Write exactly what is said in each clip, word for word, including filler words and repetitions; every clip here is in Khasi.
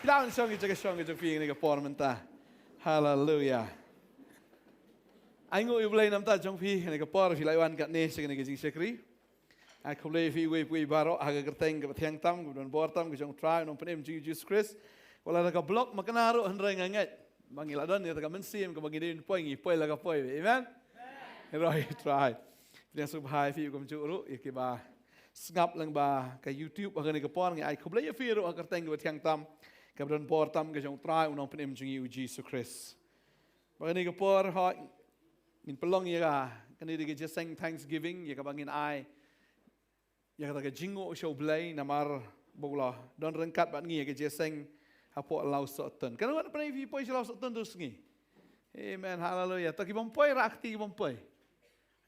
Phi lah ban shong ïa ka jaka shong ka jong phi ha kane ka por mynta. Haleluia. Ai nguh ïa U Blei namar jong phi ha kane ka por phi la wan katne sha kane ka jingshakri. Ai khublei ïa phi iwei pa iwei baroh ha ka kyrteng kaba thiang tam, kaba don bor tam, ka jong U Trai U Nongpynim jong ngi U Jisu Khrist. Wat la da ka block ma ka na ruh hynrei nga ngeit ba ngi la don ïa ka mynsiem kaba ngi dei ban poi, ngi poi la ka poi. Amen. Hynrei U Trai. Phi ïa sngewbha ïa phi kumjuh ruh ïa kiba sngap lyngba ka YouTube ha kane ka por, ngi ai khublei ïa phi ruh ha ka kyrteng kaba thiang tam, kaba don bor tam, ka jong U Trai U Nongpynim jong ngi U Jisu Khrist. Ba kane ka por hoi ngin pynlong ïa ka, kane dei ka jingïaseng Thanksgiving ïa kaba ngin ai ïa kata ka jingnguh sha U Blei namar ba u la don ryngkat bad ngi ïa ka jingïaseng hapoh Lawsohtun. Katno ngut phi poi sha Lawsohtun tu sngi? Amen, haleluia. To ki bym poi, rah kti ki bym poi.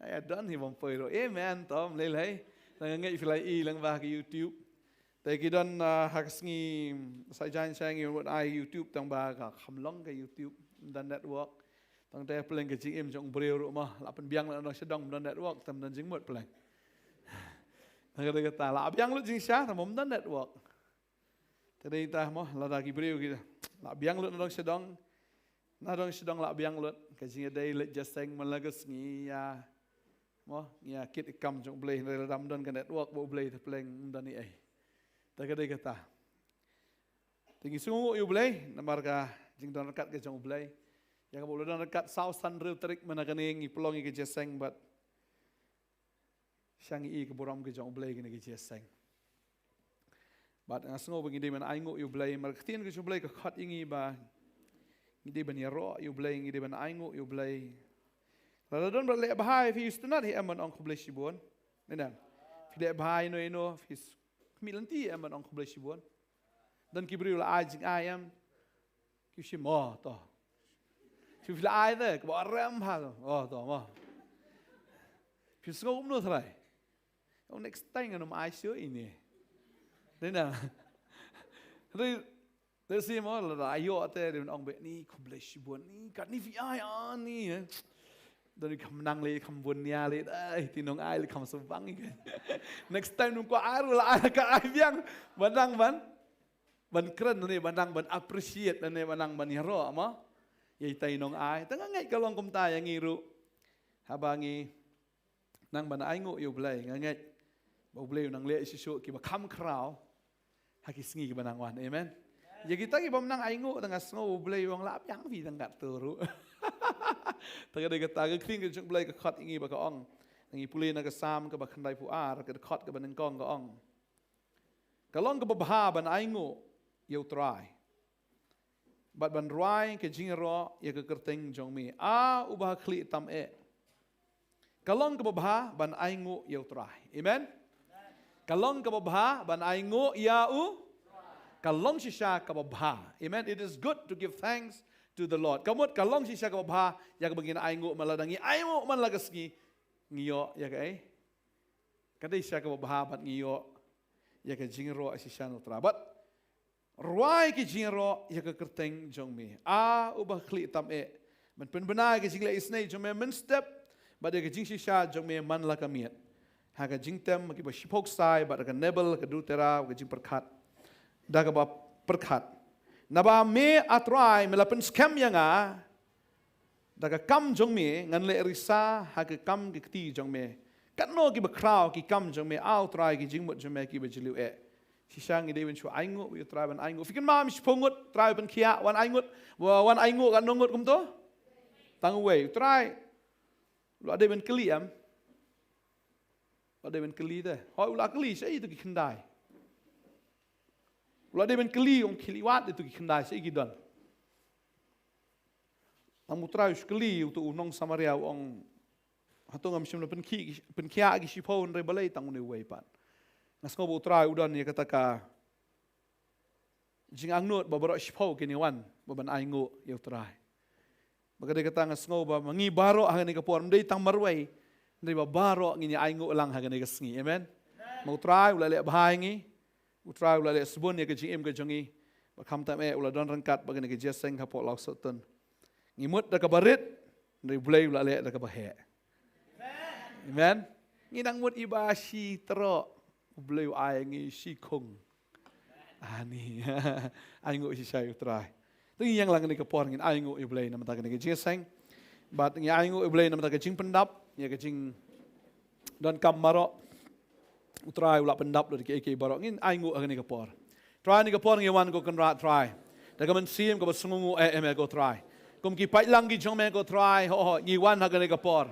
Ai don hi bym poi ruh. Amen, to ym lei lei. Tang nga ngeit phi la ïohi lyngba ka YouTube. Te ki don, ah, ha ka sngi sa jan sa ngi mut ai YouTube tang ba ka kham long ka YouTube, ym don network. Tang te pyrshang ka jingim jong u briew ruh mo, la pynbiang lut na dong sha dong, ym don network, te ym don jingmut pyrshang. Te ka dei kata, la biang lut jingshisha, te ym don network. Te dei ta mo, lada ki briew ki la biang lut na dong sha dong, na dong sha dong la biang lut, ka jingïadei leit jingïaseng man la ka sngi ïa, mo, ngi ïa kit i kam jong U Blei, hynrei lada ym don ka network bad U Blei te pyrshang ym don ei ei. Te ka dei kata. Te ngi sngewnguh ïa U Blei namar ka jingdon ryngkat ka jong U Blei. Ïa kaba u la don ryngkat saw san hynriew tarik mynta kane ngi pynlong ïa ka jingïaseng bad sha ngi i ka burom ka jong U Blei kane ka jingïaseng. Bad nga sngew ba ngi dei ban ainguh ïa U Blei, namar ka ktien ka jong U Blei ka khot ïa ngi ba ngi dei ban ïaroh ïa U Blei, ngi dei ban ainguh ïa U Blei. Lada don ba leh bha ïa phi, sngewtynnat hi, em ban ong khublei shibun. Nena, phi leh bha ïano ïano, phi khmih lynti, em ban ong khublei shibun. Don ki briew la ai jingai, em. Ki shim, oh to. Phi la ai te kaba rem ha, oh to mo. Phi sngew kumno trai? Oh, next time ngan ym ai shuh ine. Dei na. Dei, dei shi mo, lada ïoh te dei ban ong beit ni, khublei shibun ni, katne phi ai ani, eh. Don i kham nang lei, kham bun nia lei, ai, te nong ai lei kham sngewbang i. Next time nong kwah ai ruh la ai, ka ai biang, ban nang ban ban kren ne, ban nang ban appreciate ne, ban nang ban ïaroh mo ïa ita i nong ai. Te nga ngeit ka long kumta ïa ngi ruh. Haba ngi nang ban ainguh ïa U Blei, nga ngeit ba U Blei u nang leh shisha kiba kham khraw ha ki sngi kiba nang wan. Amen. Ïa kita kibym nang ainguh, te nga sngew U Blei u ong lah biang phi tang katto ruh. Te ka dei kata ka ktien ka jong U Blei ka khot ïa ngi ba ka ong, ngi pule na ka Salm kaba khyndaiphew ar, ka dkhot kaba nyngkong ka ong, ka long kaba bha ban ainguh ïa U Trai bad ban rwai ka jingïaroh ïa ka kyrteng jong me, A uba ha khlieh tam eh. Ka long kaba bha ban ainguh ïa U Trai. Amen. Ka long kaba bha ban ainguh ïa U. Ka long shisha kaba bha. Amen. It is good to give thanks to the Lord. Ka mut ka long shisha kaba bha ïa kaba ngin ainguh, man lada ngi ainguh man la ka sngi, ngi ïoh ïa kaei? Ka dei shisha kaba bha bad ngi ïoh ïa ka jingïaroh shisha na U Trai. Bad rwai ka jingïaroh ïa ka kyrteng jong me, A uba ha khlieh tam eh, ban pynbna ïa ka jingleh isynei jong me mynstep bad ïa ka jingshisha jong me man la ka miet, ha ka jingtem kiba shiphew ksai bad ha ka nebel ka dutera, ka jingpyrkhat da kaba pyrkhat. Naba me, A Trai, me la pynskhem ïa nga da ka kam jong me, ngan leh risa ha ka kam ka kti jong me. Katno kiba khraw ki kam jong me, A U Trai, ki jingmut jong me kiba jylliew eh. Shisha ngi dei ban shu ainguh ïa U Trai, ban ainguh. Phi kynmaw shiphew ngut U Trai u pynkhiah, wan ainguh, wa-, wan ainguh katno ngut kumto? Tang uwei. U Trai u la dei ban kylli em? U la dei ban kylli te. Hooid u la kylli, shaei ïa tu ki khyndai? U la dei ban kylli, ong khie leit wad ïa tu ki khyndai shaei ki don. Tang U Trai u shu kylli uto u nong Samaria, u ong, hato ngam shym la pynkhiah, pynkhiah ki shiphew, hynrei balei tang une uwei pat? Nga sngew ba U Trai u don ïa kata ka jingangnud ba baroh shiphew kin ïa wan ba ban ainguh ïa U Trai. Ba ka dei kata nga sngew ba ma ngi baroh ha kane ka por, ym dei tang marwei, hynrei ba baroh ngin ïa ainguh lang ha kane ka sngi. Amen. Ma U Trai u la leh bha ïa ngi, U Trai u la leh sbun ïa ka jingim ka jong ngi. Ba khamtam eh u la don ryngkat bad kane ka jingïaseng hapoh Lawsohtun. Ngi mut da kaba rit, hynrei U Blei u la leh da kaba heh. Amen. Ngi nang mut iba shi troh, U Blei u ai ngi shi khung. Ani. Ainguh shisha ïa u Trai. Te ngi ïeng lang kane ka por ngin ainguh ïa u Blei namar kane ka jingïaseng. Bad ngi ainguh ïa u Blei namar ka jingpyndap, ïa ka jingdonkam baroh. U Trai u la pyndap lut ïa kiei kiei baroh. Ngin ainguh ha kane ka por. Trai, ha kane ka por ngi wan ko Kynrad Trai. Da ka mynsiem kaba sngewnguh eh ïa me ko Trai. Kum ki paidlang ki jong me ko Trai, ho ho, ngi wan ha kane ka por.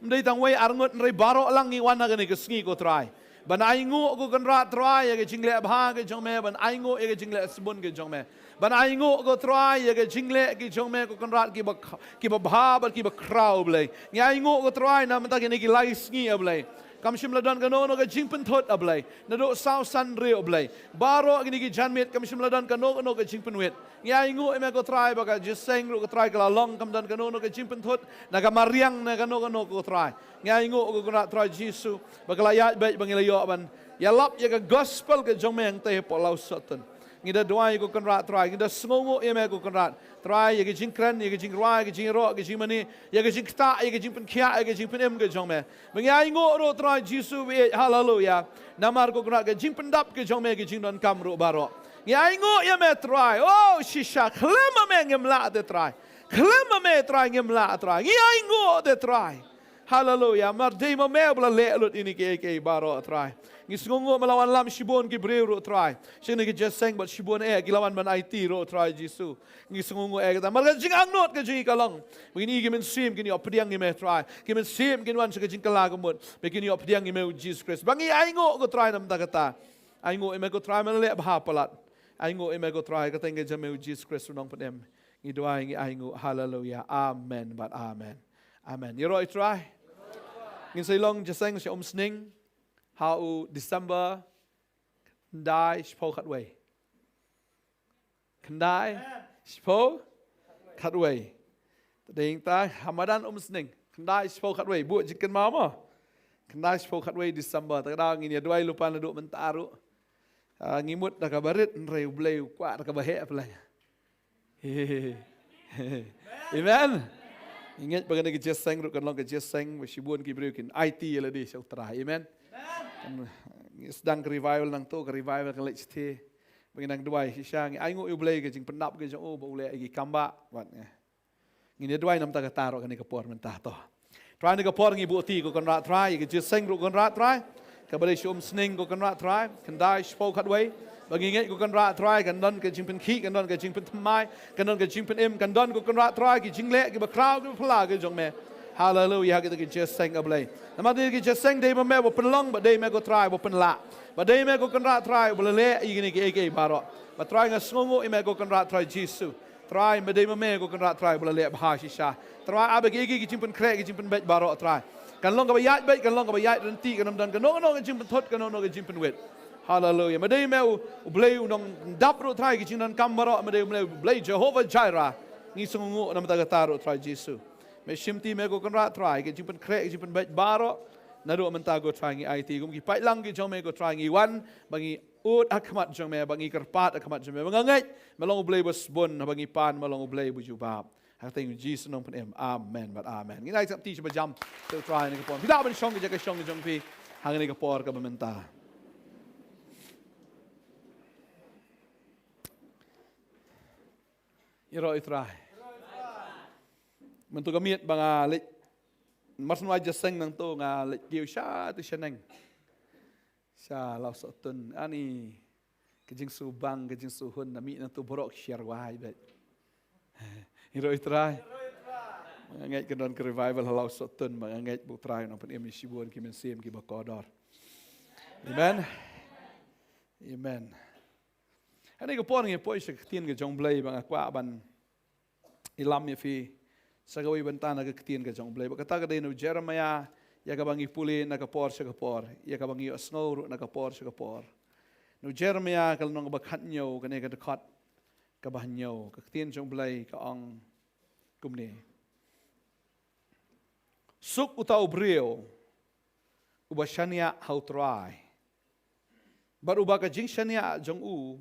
Ym dei tang wei ar ngut, hynrei baroh lang ngi wan ha kane ka sngi ko Trai. Ban ainguh ko Kynrad Trai ïa ka jingleh bha ka jong me, ban ainguh ïa ka jingleh sbun ka jong me. Ban ainguh ko Trai ïa ka jingleh ki jong me ko Kynrad kiba, kiba bha bad kiba khraw Blei. Ngi ainguh ko Trai namar kine ki lai sngi A Blei. Kam shym la don kano kano ka jingpynthut A Blei. Naduh saw san hynriew A Blei. Baroh kine ki janmiet kam shym la don kano kano ka jingpynwit. Ngi ainguh ïa me ko Trai ba ka jingïaseng ruh ko Trai ka la long kam don kano kano ka jingpynthut na ka mariang na kano kano ko Trai. Ngi ainguh ko Kynrad Trai Jisu ba ka la ïaid beit ba ngi la ïoh ban ïalap ïa ka gospel ka jong me hangtei hapoh Lawsohtun. Ngi da duwai ko Kynrad Trai, ngi da sngewnguh ïa me ko Kynrad Trai, ïa ka jingkren, ïa ka jingrwai, ïa ka jingïaroh, ïa ka jingmane, ïa ka jingktah, ïa ka jingpynkhiah, ïa ka jingpynim ka jong me. Ba ngi ainguh ruh Trai Jisu ba ïeit, haleluya. Namar ko Kynrad ka jingpyndap ka jong me, ka jingdonkam ruh baroh. Ngi ainguh ïa me Trai. Oh shisha, khlem ma me ngim lah te Trai. Khlem ma me Trai ngim lah Trai. Ngi ainguh te Trai. Haleluya. Namar dei ma me ba la leh lut ïa kine kiei kiei baroh Trai. Ngi sngewnguh ba la wanlam shibun ki briew ruh Trai. Sha kane ka jingïaseng bad shibun eh ki la wan ban aiti ruh Trai Jisu. Ngi sngewnguh eh kata. Namar ka jingangnud ka jong ngi ka long ba kine ki mynsiem kin ïoh pdiang ïa me Trai. Ki mynsiem kin wan sha ka jingkylla ka mut. Ba kin ïoh pdiang ïa me u Jisu Khrist. Ba ngi ainguh ko Trai namar kata. Ainguh ïa me ko Trai, me la leh bha palat. Ainguh ïa me ko Trai, ka kyrteng ka jong me u Jisu Khrist u nongpynim. Ngi duwai ngi ainguh. Haleluya. Amen bad amen. Amen. Ïaroh ïa u Trai. Ngin sa ïalong jingïaseng sha Umsning ha u December khyndai shiphew khatwei. Khyndai shiphew khatwei. Te dei ta ha madan Umsning. Khyndai shiphew khatwei. Buh jingkynmaw mo. Khyndai shiphew khatwei December. Te ka daw ngin ïa duwai lypa naduh mynta ruh. Ah, ngi mut da kaba rit, hynrei u Blei u kwah da kaba heh pyrshah. Amen. Ngi ngeit ba kane ka jingïaseng ruh kan long ka jingïaseng ba shibun ki briew kin aiti ïa lade sha u Trai. Amen. Kan ngi sdang ka revival nangto, ka revival kan leit shathie. Ba ngin nang duwai shisha, ngi ainguh ïa u Blei ka jingpyndap ka jong u ba u leh ïa ki kam ba wat ngi. Ngin ïa duwai namar kata ruh kane ka por mynta to. Trai, ha kane ka por ngi buh ti ko Kynrad Trai, ïa ka jingïaseng ruh ko Kynrad Trai. Kaba dei sha Umsning ko Kynrad Trai, khyndai shiphew khatwei. Ba ngi ngeit ko Kynrad Trai kan don ka jingpynkhih, kan don ka jingpynthymmai, kan don ka jingpynim, kan don ko Kynrad Trai ki jingleh kiba khraw kiba phylla ki jong me. Haleluya, ha kata ka jingïaseng A Blei. Namar dei ka jingïaseng dei ma me ba pynlong, ba dei me ko Trai ba pynlah. Ba dei me ko Kynrad Trai ba la leh ïa kine kiei kiei baroh. Ba Trai nga sngewnguh ïa me ko Kynrad Trai Jisu. Trai, me dei ma me ko Kynrad Trai ba la leh bha shisha. Trai, aba ki, ki, ki jingpynkhreh, ki jingpynbeit baroh Trai. Kan long kaba ïaid beit, kan long kaba ïaid rynti, kan ym don kano kano ka jingpynthut, kano kano ka jingpynwit. Haleluya. Me dei me u, u Blei u nongdap ruh Trai ki jingdonkam baroh, me dei u Blei, u Blei Jehovah Jireh. Ngi sngewnguh namar kata ruh Trai Jisu. Me shim ti me ko Kynrad Trai, ki jingpynkhreh, ki jingpynbeit baroh. Naduh mynta ko Trai ngi aiti, kum ki paidlang ki jong me ko Trai ngi wan, ba ngi ud ha khmat jong me, ba ngi kyrpad ha khmat jong me. Ba nga ngeit me long u Blei ba sbun, ba ngi pan me long u Blei ba jubab. Ha ka kyrteng Jisu nongpynim. Amen bad amen. Ngin ai sngap ti sha ba jam. Te u Trai ha kane ka por. Phi lah ban shong ka jaka shong ka jong phi ha kane ka por kaba mynta. Ïaroh ïa u Trai. Mynta ka miet ba nga leit, mar shu ai jingïaseng nangto nga leit kiew sha tu shaneng. Sha Lawsohtun, ani ka jingsngewbang, ka jingsngewhun, na mih nangto baroh ki sher wai beit. Ïaroh ïa u Trai. Nga ngeit kan don ka revival ha Lawsohtun, ba nga ngeit ba u Trai u nongpynim ïa shibun ki mynsiem kiba kordor. Amen. Amen. Ha kane ka por ngi poi sha ka ktien ka jong u Blei ba nga kwah ban ïalam ïa phi sha kawei bynta na ka ktien ka jong u Blei. Ba kata ka dei na u Jeremiah, ïa kaba ngi pule na ka por sha ka por, ïa kaba ngi ïohsngew ruh na ka por sha ka por. Na u Jeremiah ka lynnong kaba khathynñiew, kane ka dkhot kaba hynñiew, ka ktien jong u Blei ka ong kumne. Suk uta u briew uba shaniah ha u Trai, bad uba ka jingshaniah jong u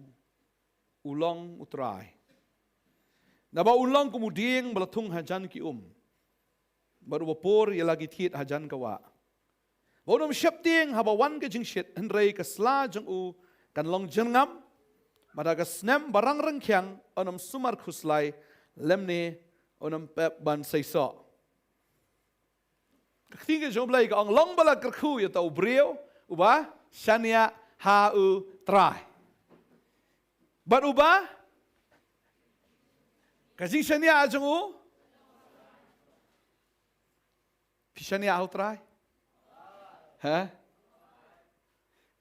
u long u Trai. Naba un long kum u dieng ba la thung hajan ki um, bad uba pur ïa la ki thied hajan ka wah. Ba un ym sheptieng haba wan ka jingshit, hynrei ka sla jong u kan long jyrngam, Mada ka snem ba rang ryngkhiang un ym sumar khuslai, lymne un ym pep ban seisoh. Ka ktien ka jong U Blei ka ong, long ba la kyrkhu ïa uta u briew uba shaniah ha U Trai. Bad uba, ka jingshaniah jong u, phi shaniah ha U Trai? Ha?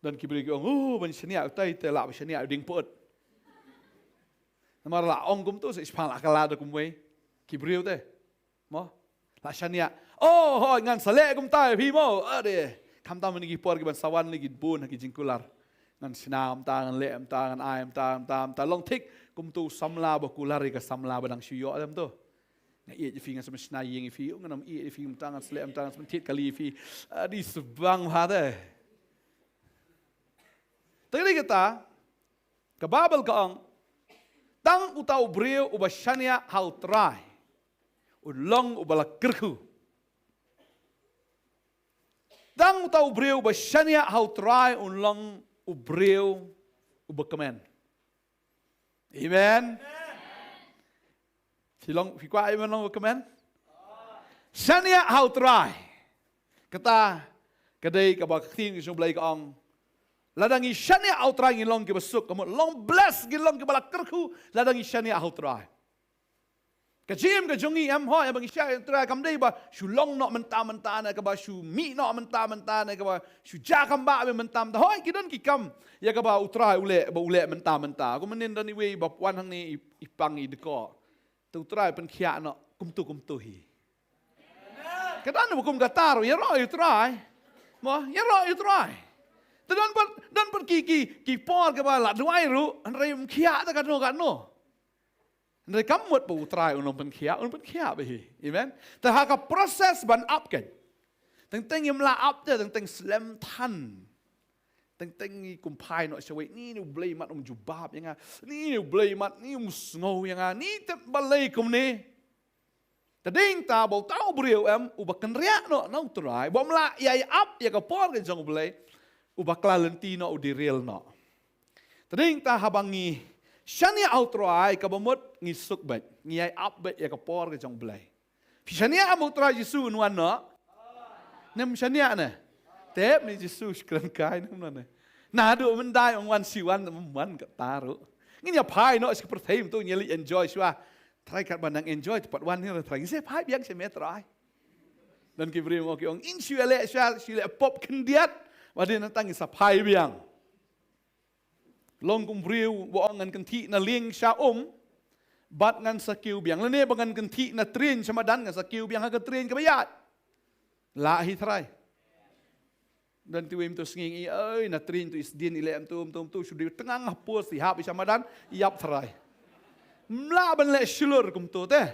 Don ki briew ki ong, oh, ban shaniah utai te lah ba shaniah u dieng pyut. Namar la ong kumto sa, shiphang la kylla da kumwei ki briew te. Mo? La shaniah. Oh, hooid, ngan sa leh kumta ïa phi mo. Ade. Khamtam ha kine ki por kiban sa wan lei, ki bun ha ki jingkular. Ngan shna kumta, ngan leh kumta, ngan ai kumta, kumta, kumta. Long thik kumto u samla ba kular ïa ka samla ba dang shu ïoh, em to. Nga ïeit ïa phi, ngan sa shna ïing ïa phi, ngan ym ïeit ïa phi kumta, ngan sa leh kumta, ngan sa thied kali ïa phi. Ade, sbang bha te. Te kata, ka Baibl ka ong, tang uta u briew uba shaniah ha U Trai un long uba la kyrkhu. Tang uta u briew uba shaniah ha U Trai un long u briew uba kmen. Amen. Phi long, phi kwah amen long uba kmen? Shaniah ha U Trai. Kata ka dei kaba ka ktien ka jong U Blei ka ong, lada ngi shaniah ha U Trai ngi long kiba suk, ka mut long blessed, ngi long kiba la kyrkhu lada ngi shaniah ha U Trai. Ka jingim ka jong ngi, em, hooid, ba ngi shaniah ha U Trai kam dei ba shu long noh mynta mynta ne kaba shu mih noh mynta mynta ne kaba shu jia kam ba mynta mynta. Hooid, ki don ki kam ïa kaba U Trai u leh, ba u leh mynta mynta. Kumne don iwei ba wan hangne i, i pang i dkoh. Te U Trai pynkhiah noh kumto kumto hi. Ka don ba kum kata ruh, ïaroh ïa U Trai. Mo, ïaroh ïa U Trai. Te don pat, don pat ki, ki, ki por kaba la duwai ruh, hynrei ym khiah te katno katno. Hynrei kam mut ba U Trai un ym pynkhiah, un pynkhiah bha hi. Amen. Te ha ka process ban ap kein, teng teng ngim lah ap te, teng teng slem than. Teng teng ngi kumphai noh shawei, ni, ni U Blei mat um jubab ïa nga, ni, ni U Blei mat ni um sngew ïa nga, ni tip balei kumne. Te dei ta ba uta u briew, em, uba kynriah noh na U Trai, bym lah ïai ap ïa ka por ka jong U Blei, uba kylla lynti noh, u derail noh. Te dei ta haba ngi shaniah ha U Trai, kaba mut ngi suk beit, ngi ïai ap beit ïa ka por ka jong U Blei. Phi shaniah ha U Trai Jisu un wan noh? Nym shaniah ne? Tip ne Jisu shu kren kai ne, nym ne? Naduh mynta ong wan shi wan, ym wan kata ruh. Ngin ïa phai noh sha ka pyrthei mynta, ngin ïa leit enjoy shuwa. Trai, katba nang enjoy te pat wan hi Trai, ngin sa phai biang sha me Trai. Don ki briew ki ong, ngin shu ïa leh shuwa, shu leh pop khyndiat, ba dei nangta ngin sa phai biang. Long kum u briew ba ong, ngan kynthih na lieng sha um bad ngan sa kiew biang, lane ba ngan kynthih na train sha madan, ngan sa kiew biang ha ka train kaba ïaid. Lah hi Trai. Don te iwei mynta sngi ngi, oi, na train to i sdien i leh mynta mynta mynta, shu dei tnga ha post, i hap i sha madan, ïap Trai. Ym lah ban leh shlur kumto te.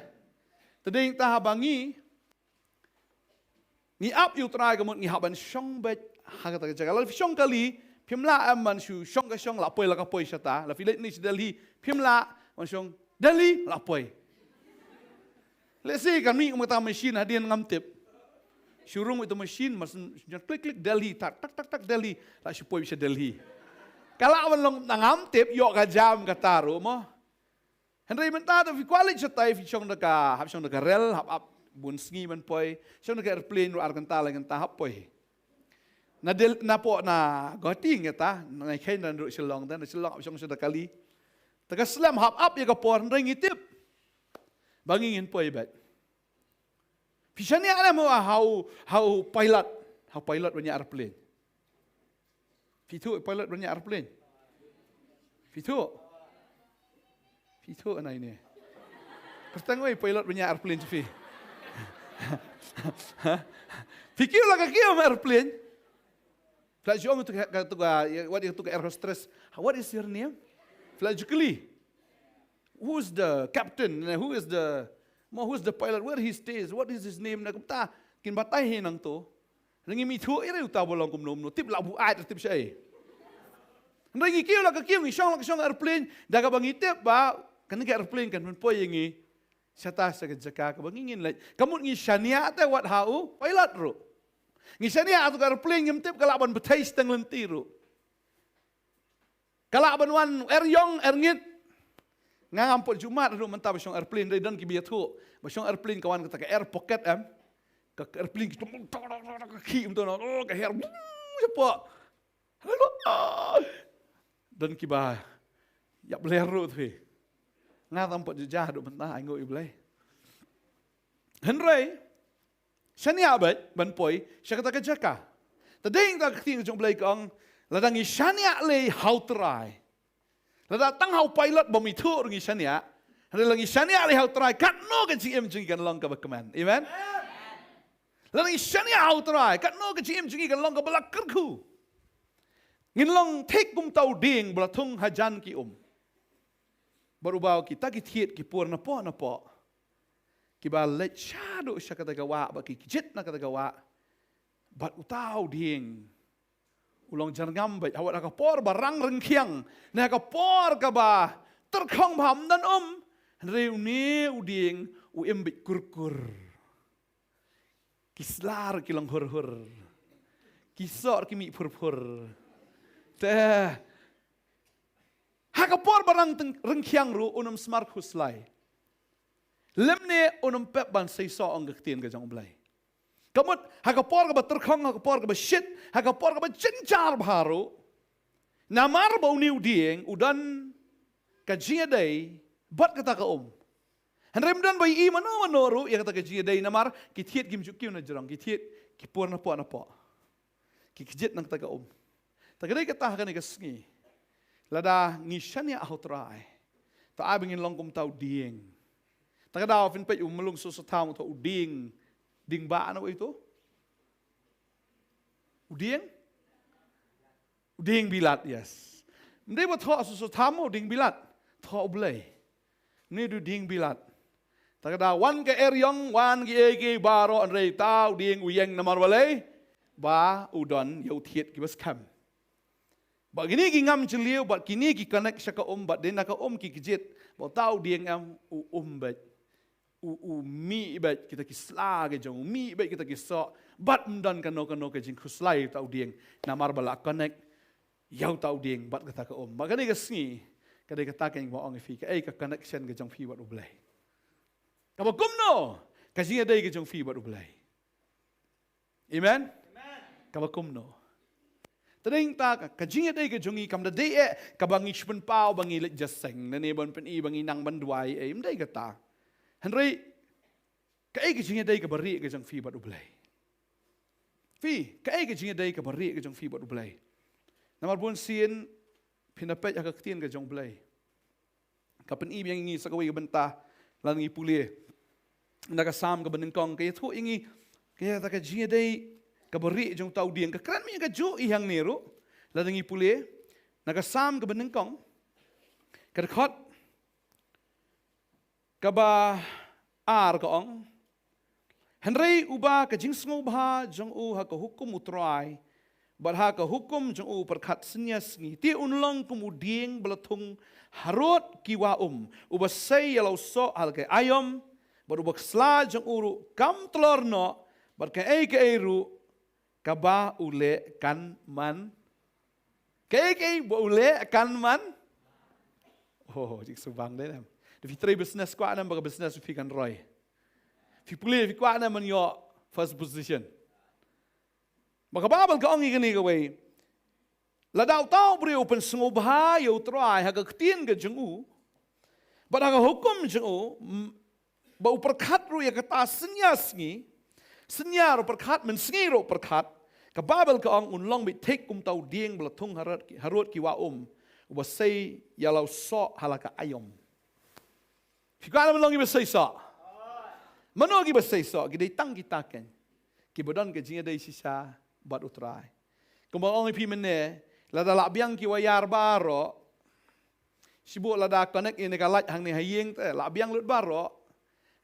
Te dei ta haba ngi ngi ap ïa U Trai, ka mut ngi hap ban shong beit ha kata ka jaka. Lada phi shong kali, phim lah em ban shu shong ka shong, la poi la ka poi shata. Lada phi leit ni sha Delhi, phim lah ban shong Delhi la poi. Lehse kan mih kum kata ka machine, hadien ngam tip. Shu rung ïa uta u machine, mas klik klik Delhi, tak tak tak tak Delhi, la shu poi sha Delhi. Ka lah ban long, ngam tip, ïoh ka jam kata ruh mo. Hynrei mynta te phi kwah leit shatai, phi shong da ka, hap shong da ka rel, hap ap bun sngi ban poi. Shong da ka airplane ruh ar kynta lai kynta hap poi. Na Del-, na pdeng, na Guwahati ngata, na kheiñ na ruh Shillong te, na Shillong hap shong shong da kali. Te ka slem hap ap ïa ka por, hynrei ngi tip ba ngi ngin poi beit. Phi shaniah ne mo ha u, ha u pilot, ha u pilot ban ïa airplane? Phi thuh pilot ban ïa airplane? Phi thuh? Phi thuh nai ne? Kyrteng oi pilot ban ïa airplane phi. Phi kiew la ka kiew ma airplane. Phi la ju ong tu ka, tu ka, what is, tu ka air hostess, "What is your name?" Phi la ju kylli. Who's the captain? Who is the, mo, who's the pilot? Where he stays? What is his name? Na kumta kin batai hi nangto. Ngi ym ithuh ïa uta ba long kumno kumno. Tip la buaid, tip shaei. Hynrei ngi kiew la ka kiew, ngi shong la ka shong airplane, da kaba ngi tip ba kane ka airplane kan pynpoi ïa ngi shata sha ka jaka kaba ngi ngin leit. Ka mut ngi shaniah te wat ha u pilot ruh. Ngi shaniah ha tu ka airplane, ngim tip ka lah ban bthei shiteng lynti ruh. Ka lah ban wan er ïong er ngit. Nga ngam pat ju mad haduh mynta ba shong airplane, dei don kiba ïathuh ba shong airplane ka wan kata ka air pocket, em. Ka, ka airplane ki tum, ka khih mynta, oh, ka her, shapoh. Don kiba ïap ler ruh te. Nga ngam pat ju jah haduh mynta, ai nguh ïa U Blei. Hynrei shaniah beit ban poi sha kata ka jaka. Te dei kata ka ktien ka jong U Blei ka ong, lada ngi shaniah lei ha U Trai. Lada tang ha u pilot bym ithuh ruh ngi shaniah. Hynrei lada ngi shaniah lei ha U Trai, katno ka jingim jong ngi kan long kaba kmen. Amen. Lada ngi shaniah ha U Trai, katno ka jingim jong ngi kan long kaba la kyrkhu. Ngin long thik kum uta u dieng ba la thung hajan ki um. Bad uba kita ki thied ki pur napoh napoh, kiba leit shaduh sha kata ka wah, bad ki kjit na kata ka wah. Bad uta u dieng u long jyrngam beit, ha wat ha ka por ba rang ryngkhiang, ne ha ka por kaba tyrkhong bha, ym don um. Hynrei une u dieng u im beit kurkur. Ki sla ruh ki long hur hur. Ki soh ruh ki mih phur phur. Te ha ka por ba rang teng-, ryngkhiang ruh un ym smar khuslai. Lymne un ym pep ban sei soh, ong ka ktien ka jong U Blei. Ka mut ha ka por kaba tyrkhong, ha ka por kaba shit, ha ka por kaba jynjar bha ruh, namar ba une u dieng u don ka jingïadei bad kata ka um. Hynrei ym don ba ïohi mano mano ruh ïa kata ka jingïadei, namar ki thied kim ju kiew na jrong, ki thied ki pur napoh napoh. Ki kjit na kata ka um. Te ka dei kata ha kane ka sngi, lada ngi shaniah ha U Trai, te ai ba ngin long kum uta u dieng. Te ka daw phin peit u Mahlung Soso Tham, uta u dieng, dieng ba na wei tu. U dieng? U dieng Bilat, yes. Ym dei ba thoh Soso Tham u dieng Bilat, thoh U Blei. Une u dieng Bilat. Te ka daw wan ka er ïong, wan kiei kiei baroh, hynrei uta u dieng u ïeng namar balei? Ba u don ïa u thied kiba skhem. Bad kine ki ngam jylliew, bad kine ki connect sha ka um, bad dei na ka um ki kjit. Bad uta u dieng em, u um beit. U, u mih beit kita ki sla ki jong u, mih beit kita ki soh. Bad ym don kano kano ka jingkhuslai uta u dieng, namar ba la connect ïa uta u dieng bad kata ka um. Bad kane ka sngi, ka dei kata ka ïing ba ong ïa phi, kaei ka connection ka jong phi bad U Blei? Kaba kumno ka jingïadei ka jong phi bad U Blei? Amen. Kaba kumno? Te dei kata ka, ka jingïadei ka jong ngi kam da dei eh kaba ngi shu pynpaw ba ngi leit jingïaseng, ne ban pyni ba ngi nang ban duwai, eh, ym dei kata. Hynrei kaei ka jingïadei kaba rieh ka jong phi bad U Blei? Phi, kaei ka jingïadei kaba rieh ka jong phi bad U Blei? Namar bun sien phin da peit ha ka ktien ka jong U Blei. Ka pyni biang ïa ngi sa kawei ka bynta, lada ngi pule na ka Salm kaba nyngkong, ka ïathuh ïa ngi, ka ïa kata ka jingïadei kaba rieh jong uta u dieng. Ka kren mynta ka juh ïa hangne ruh, lada ngi pule na ka Salm kaba nyngkong, ka dkhot kaba ar ka ong, hynrei uba ka jingsngewbha jong u ha ka hukum U Trai, bad ha ka hukum jong u pyrkhat synñia sngi, te un long kum u dieng ba la thung harud ki wah um, uba sei ïa la u soh ha la ka aïom, bad uba ka sla jong u ruh kam tlor noh, bad kaei kaei ruh kaba u leh kan man. Kaei kaei ba u leh kan man. Oh, jingsngewbha dei ne em? Da phi trei business, kwah ne em ba ka business phi kan roi? Phi pule, phi kwah ne em ban ïoh first position? Ba ka Baibl ka ong ïa kane kawei, lada uta u briew u pynsngewbha ïa U Trai ha ka ktien ka jong u, bad ha ka hukum jong u, m-, ba u pyrkhat ruh ïa kata synñia sngi, synñia ruh pyrkhat, mynsngi ruh pyrkhat, ka Baibl ka ong un long beit thik kum uta u dieng ba la thung harud ki, harud ki wah um, uba sei ïa la u soh ha la ka aïom. Phi kwah ne em ban long kiba sei soh? Mano kiba sei soh? Ki dei tang kita keiñ kiba don ka jingïadei shisha bad U Trai. Kumba ong ïa phi mynne, lada lah biang ki wire baroh, shibun lada connect ïa kane ka light hangne ha ïing te lah biang lut baroh.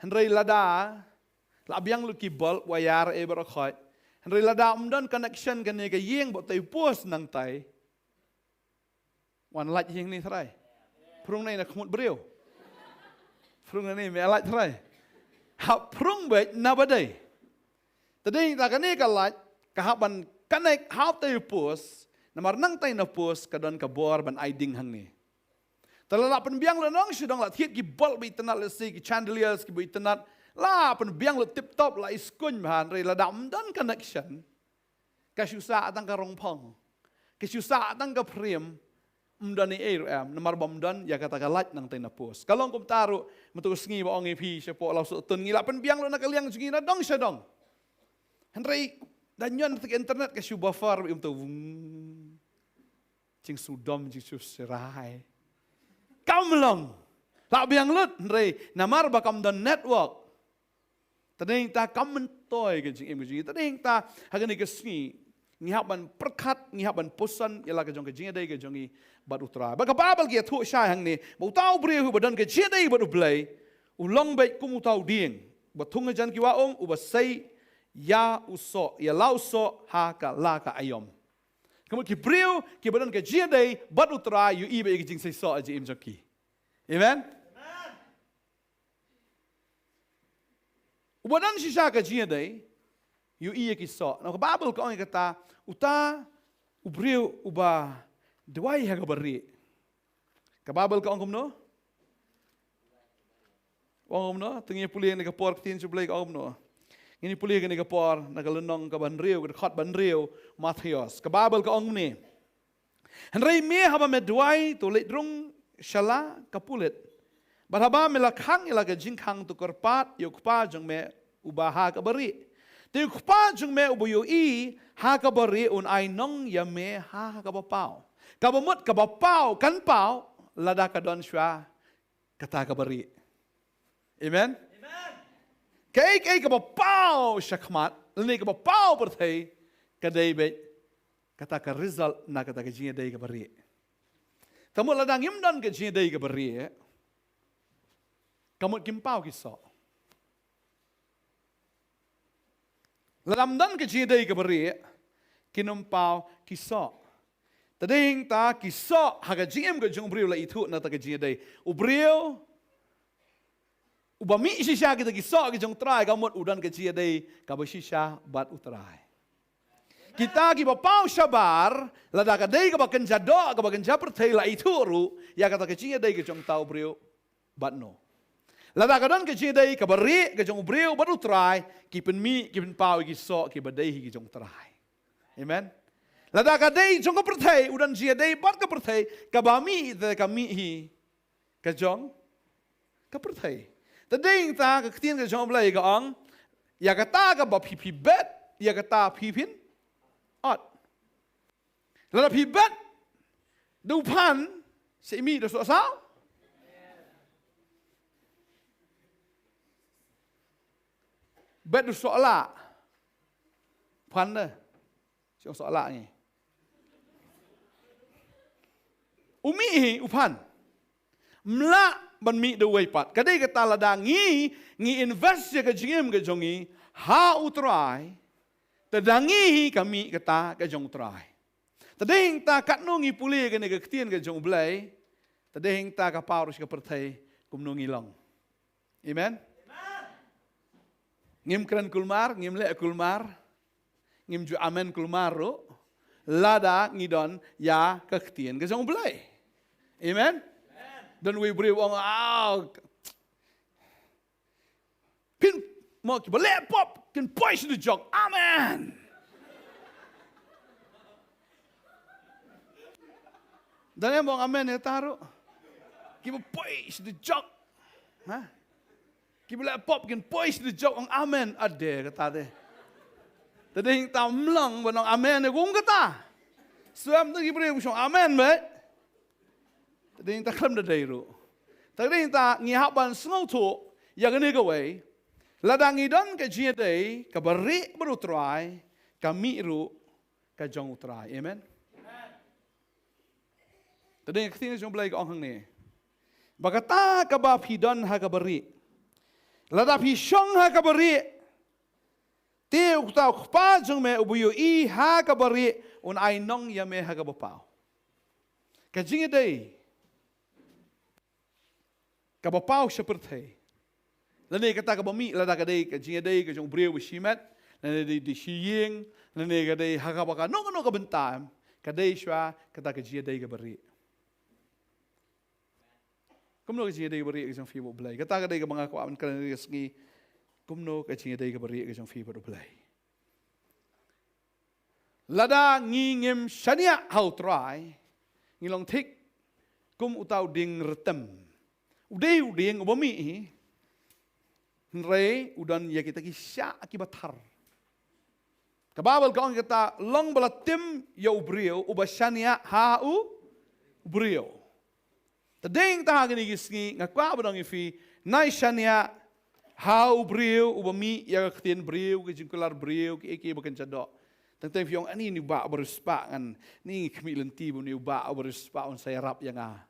Hynrei lada lah biang lut ki bulb, wire, eh, baroh khoit, hynrei lada ym don connection kane ka ïing bad utai u post nangtai, wan light ïing ne trai? Phrung ne na khmut briew? Phrung ne me light trai? Hap phrung beit na ba dei. Te dei ta kane ka light ka hap ban connect ha utai u post, Namar nangtai na post ka don ka bor ban ai ding hangne. Te la lah pynbiang lut nong shu dong, la thied ki bulb ba itynnad, let's say ki chandeliers ki ba itynnad, la pynbiang lut tip top, la i skuñ bha, hynrei lada ym don connection, ka shu sah tang ka rong phong, ka shu sah tang ka frame, ym don ei ei ruh em, namar ba ym don ïa kata ka light nangtai na post. Ka long kumta ruh mynta ka sngi ba ong ïa phi, shapoh Lawsohtun ngi la pynbiang lut na ka liang jong ngi na dong sha dong. Hynrei da ñion te ka internet ka shu buffer, ba ym to vung. Jingsudom, jingshirai. Kam long. La biang lut, hynrei namar ba kam don network. Te dei ta kam myntoi ka jingim ka jong ngi. Te dei ta ha kane ka sngi ngi hap ban pyrkhat, ngi hap ban pyrshang ïa la ka jong ka jingïadei ka jong ngi bad U Trai. Ba ka Baibl ka ïathuh shai hangne ba uta u briew uba don ka jingïadei bad U Blei u long beit kum uta u dieng ba thung hajan ki wah um, uba sei ïa u soh, ïa la u soh ha ka la ka aïom. Ka mut ki briew kiba don ka jingïadei bad U Trai ïohi beit ïa ka jingseisoh ha ka jingim jong ki. Amen. Uba don shisha ka jingïadei ïohi ïa ki soh. Namar ka Baibl ka ong ïa kata, uta u briew uba duwai ha kaba rieh. Ka Baibl ka ong kumno? Ong kumno? Te ngin ïa pule kane ka por, ka ktien jong U Blei ka ong kumno? Ngin ïa pule kane ka por na ka lynnong kaba hynriew, ka dkhot ba hynriew Mathaios. Ka Baibl ka ong kumne. Hynrei me, haba me duwai, to leit rung sha la ka pulit. Bad haba me la khang ïa la ka jingkhang, to kyrpad ïa U Kpa jong me uba ha kaba rieh. Te U Kpa jong me uba ïohi ha kaba rieh un ai nong ïa me ha kaba paw. Kaba mut kaba paw kan paw lada ka don shuwa kata kaba rieh. Amen. Kaei kaei kaba paw shakhmat lane kaba paw pyrthei, ka dei beit kata ka result na kata ka jingïadei kaba rieh. Te mut lada ngim don ka jingïadei kaba rieh, ka mut kim paw ki soh. Lada ym don ka jingïadei kaba rieh, kin ym paw ki soh. Te dei ta ki soh ha ka jingim ka jong u briew la ithuh na kata ka jingïadei. U briew uba mih shisha kita ki soh ki jong U Trai, ka mut u don ka jingïadei kaba shisha bad U Trai. Kita kiba paw shabar, lada ka dei kaba kynja doh, kaba kynja pyrthei, la ithuh ruh ïa kata ka jingïadei ka jong uta u briew bad no. Lada ka don ka jingïadei kaba rieh ka jong u briew bad U Trai, ki pynmih, ki pynpaw ïa ki soh kiba dei hi ki jong U Trai. Amen. Lada ka dei jong ka pyrthei, u don jingïadei bad ka pyrthei, kaba mih te ka mih hi ka jong ka pyrthei. Te dei ta ka ktien ka jong U Blei ka ong, ïa kata kaba phi phi bet, ïa kata phi phin ot. Lada phi bet da u phan, sa i mih da u soh saw? Bet da u soh lah. Phan da. Shu ong soh lah ngi. U mih hi u phan. Ym lah ban mih da uwei pat. Ka dei kata lada ngi, ngi invest ïa ka jingim ka jong ngi ha U Trai, te da ngi hi ka mih kata ka jong U Trai. Te dei hangta katno ngi pule kane ka ktien ka jong U Blei, te dei hangta ka paw ruh sha ka pyrthei kumno ngi long. Amen. Ngim kren kulmar, ngim leh kulmar, ngim ju amen kulmar ruh, lada ngi don ïa ka ktien ka jong U Blei. Amen. Don uwei u briew u ong, ah, phin, mo, kiba leh pop kin poi sha dujok. Amen. Don em u ong amen ïa kata ruh? Kiba poi sha dujok. Ha? Kiba leh pop kin poi sha dujok, ong amen. Ade kata te. Te dei hangta ym long ban ong amen ïa ka ong kata. Shuwa em te ki briew ki ong amen beit. Te dei hangta khlem da dei ruh. Te dei hangta ngi hap ban sngewthuh ïa kane kawei. Lada ngi don ka jingïadei kaba rieh bad U Trai, ka mih ruh ka jong U Trai. Amen. Te dei ka ktien jong U Blei ka ong hangne, ba kata kaba phi don ha kaba rieh, lada phi shong ha kaba rieh, te uta U Kpa jong me uba ïohi ha kaba rieh un ai nong ïa me ha kaba paw. Ka jingïadei kaba paw sha pyrthei, lane kata kaba mih, lada ka dei ka jingïadei ka jong u briew bad shimet, lane dei, dei shi ïing, lane ka dei ha kaba kano kano ka bynta em, Ka dei shuwa kata ka jingïadei kaba rieh. Kumno ka jingïadei kaba rieh ka jong phi bad U Blei? Kata ka dei kaba nga kwah ban kren ïa ka sngi. Kumno ka jingïadei kaba rieh ka jong phi bad U Blei? Lada ngi ngim shaniah ha U Trai, ngi long thik kum uta u dieng rytem. U dei u dieng uba mih hi. Hynrei u don ïa kita ki shah kiba thar. Ka Baibl ka ong kata, long ba la tim ïa u briew uba shaniah ha u briew. Te dei nangta ha kine ki sngi nga kwah ban ong ïa phi, nai shaniah ha u briew uba mih ïa ka ktien briew, ka jingkular briew, kiei kiei ba kynja doh. Teng teng phi ong, ani une u bah uba riewspah, ngan, ni khmih lynti ba une u bah uba riewspah un sa ïarap ïa nga.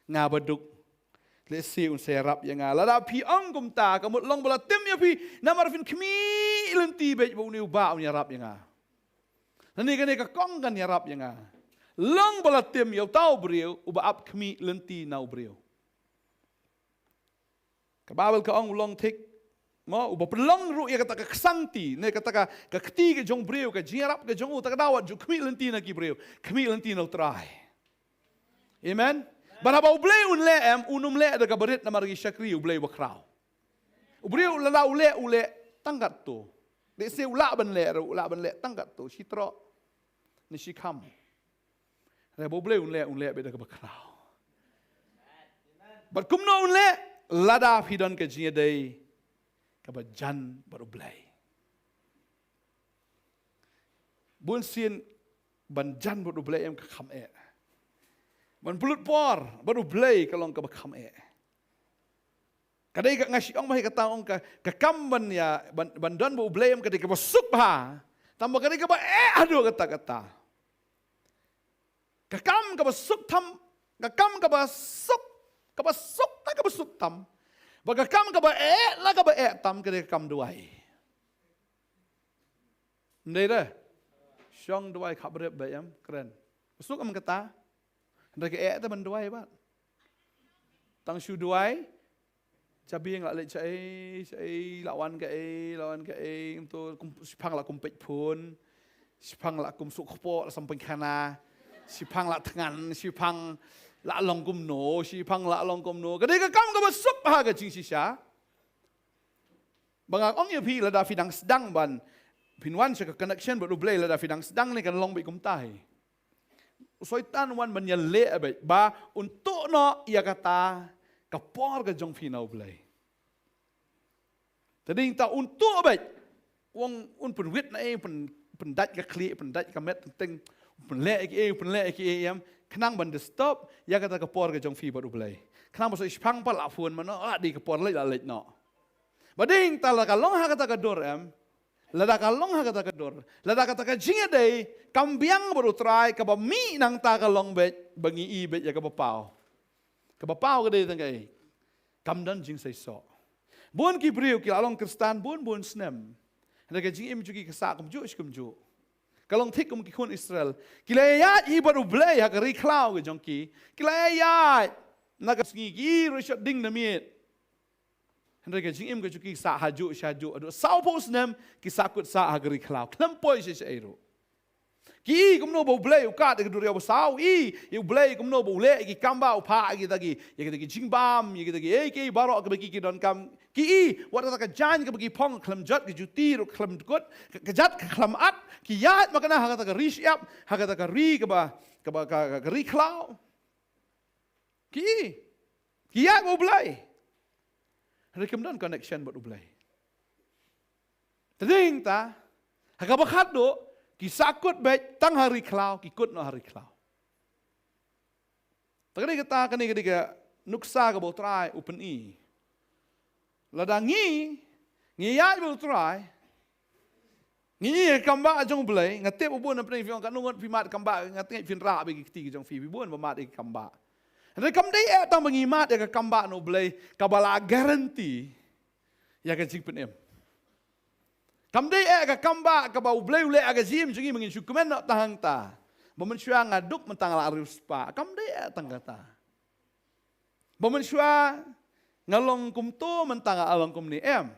Nga baduk. Lehse un sa ïarap ïa nga. Lada phi ong kumta, ka mut long ba la tim ïa phi, namar phin khmih lynti beit ba une u bah un ïarap ïa nga. Lane kane ka kong kan ïarap ïa nga. Long ba la tim ïa uta u briew uba ap khmih lynti na u briew. Ka Baibl ka ong u long thik, mo, uba pynlong ruh ïa kata ka ksangti, ne kata ka, ka kti ka jong u briew, ka jingïarap ka jong u, ta ka daw wat ju khmih lynti na ki briew, khmih lynti na U Trai. Amen. Bad haba U Blei un leh, em, un ym leh da kaba rit namar ki shakri, U Blei uba khraw. U briew lada u leh, u leh tang katto. Lehse u lah ban leh ruh, u lah ban leh tang katto, shi troh ne shi kham. Hynrei haba U Blei un leh, un leh beit da kaba khraw. Bad kumno un leh? Lada phi don ka jingïadei kaba jan bad U Blei. Bun sien ban jan bad U Blei em ka kham eh. Ban pynlut por bad U Blei ka long kaba kham eh. Ka dei ka, nga shu ong bha ïa kata, ong ka, ka kam ban ïa, ban, ban don bad U Blei em ka dei kaba suk bha. Tangba ka dei kaba eh haduh katta katta. Ka kam kaba suk tam, ka kam kaba suk, kaba suk, ta kaba suk tam. Bad ka kam kaba eh, la kaba eh tam, ka dei ka kam duwai. Ym dei de? Shong duwai khapbrep beit em, kren. Suk em kata. Hynrei ka eh te ban duwai bad. Tang shu duwai, jabieng la leit shaei shaei, la wan kaei, la wan kaei, kumto, kum, shiphang la kum peit phone, shiphang la kum suk kpoh, la sam pynkhana, shiphang la thngan, shiphang la long kumno, shiphang la long kumno. Ka dei ka kam kaba suk ha ka jingshisha. Ba nga ong ïa phi, lada phi dang sdang ban, phin wan sha ka connection bad U Blei, lada phi dang sdang ne kan long beit kumta hi. U Soitan u wan ban ïaleh beit ba un tuh noh ïa kata ka por ka jong phi na U Blei. Te dei ta un tuh beit. Wan un pynwit na ei, pyn, pyndait ka khlieh, pyndait ka met, teng, pynleh ïa kiei, pynleh ïa kiei em. Khnang ban disturb ïa kata ka por ka jong phi bad U Blei. Khnang ba shu shiphang pat la phone mano, ah, dei ka por leit la leit noh. Ba dei ta lada ka long ha kata ka dur em. Lada ka long ha kata ka dur. Lada kata ka jingïadei kam biang bad U Trai, kaba mih nangta ka long beit ba ngi i beit ïa kaba paw. Kaba paw ka dei tang kaei? Kam don jingseisoh. Bun ki briew ki la long Khristan bun bun snem. Hynrei ka jingim jong ki ka sah kumjuh shi kumjuh. Ka long thik kum ki khun Israel. Ki la ïaid hi bad U Blei ha ka ri khlaw ka jong ki. Ki la ïaid na ka sngi, ki ruh shah ding na miet. Hynrei ka jingim ka jong ki sah hajuh shajuh, haduh sawphew snem ki sah kut sah ha ka ri khlaw, khlem poi sha shaei ruh. Ki i kumno ba U Blei u kad ïa ka duriaw basaw, i, i U Blei kumno ba u leh ïa ki kambah, u phah ïa kita ki, ïa kita ki jingbam, ïa kita ki, eh, ki baroh kaba ki, ki donkam. Ki i wat kata ka jaiñ kaba ki phong khlem jot, ka juti ruh khlem kut, ka, ka jait ka khlem at, ki ïaid makna ha kata ka ri shyiap, ha kata ka ri kaba, kaba, ka, ka, ka ri khlaw. Ki, ki ïaid bad U Blei. Hynrei kim don connection bad U Blei. Te dei ta, ha kaba khatduh, ki sah kut beit tang ha ri khlaw, ki kut noh ha ri khlaw. Te ka dei kata, kane ka dei ka nuksa kaba U Trai u pyni. Lada ngi, ngi ïaid bad U Trai, ngi i kambah jong U Blei, nga tip u bun na pdeng phi ong katno ngut phi mad kambah, nga tip phin rah bad ki kti ki jong phi, phi bun ba mad ïa ki kambah. Hynrei kam dei eh tang ba ngi mad ïa ka kambah na U Blei, kaba la guarantee ïa ka jingpynim. Kam dei eh ka kambah kaba U Blei u leh ha ka jingim jong ngi ba ngin shu kmen noh tang hangta. Ba mynshuwa nga duk mynta nga la riewspah. Kam dei eh tang kata. Ba mynshuwa nga long kumto mynta nga long kumne, em.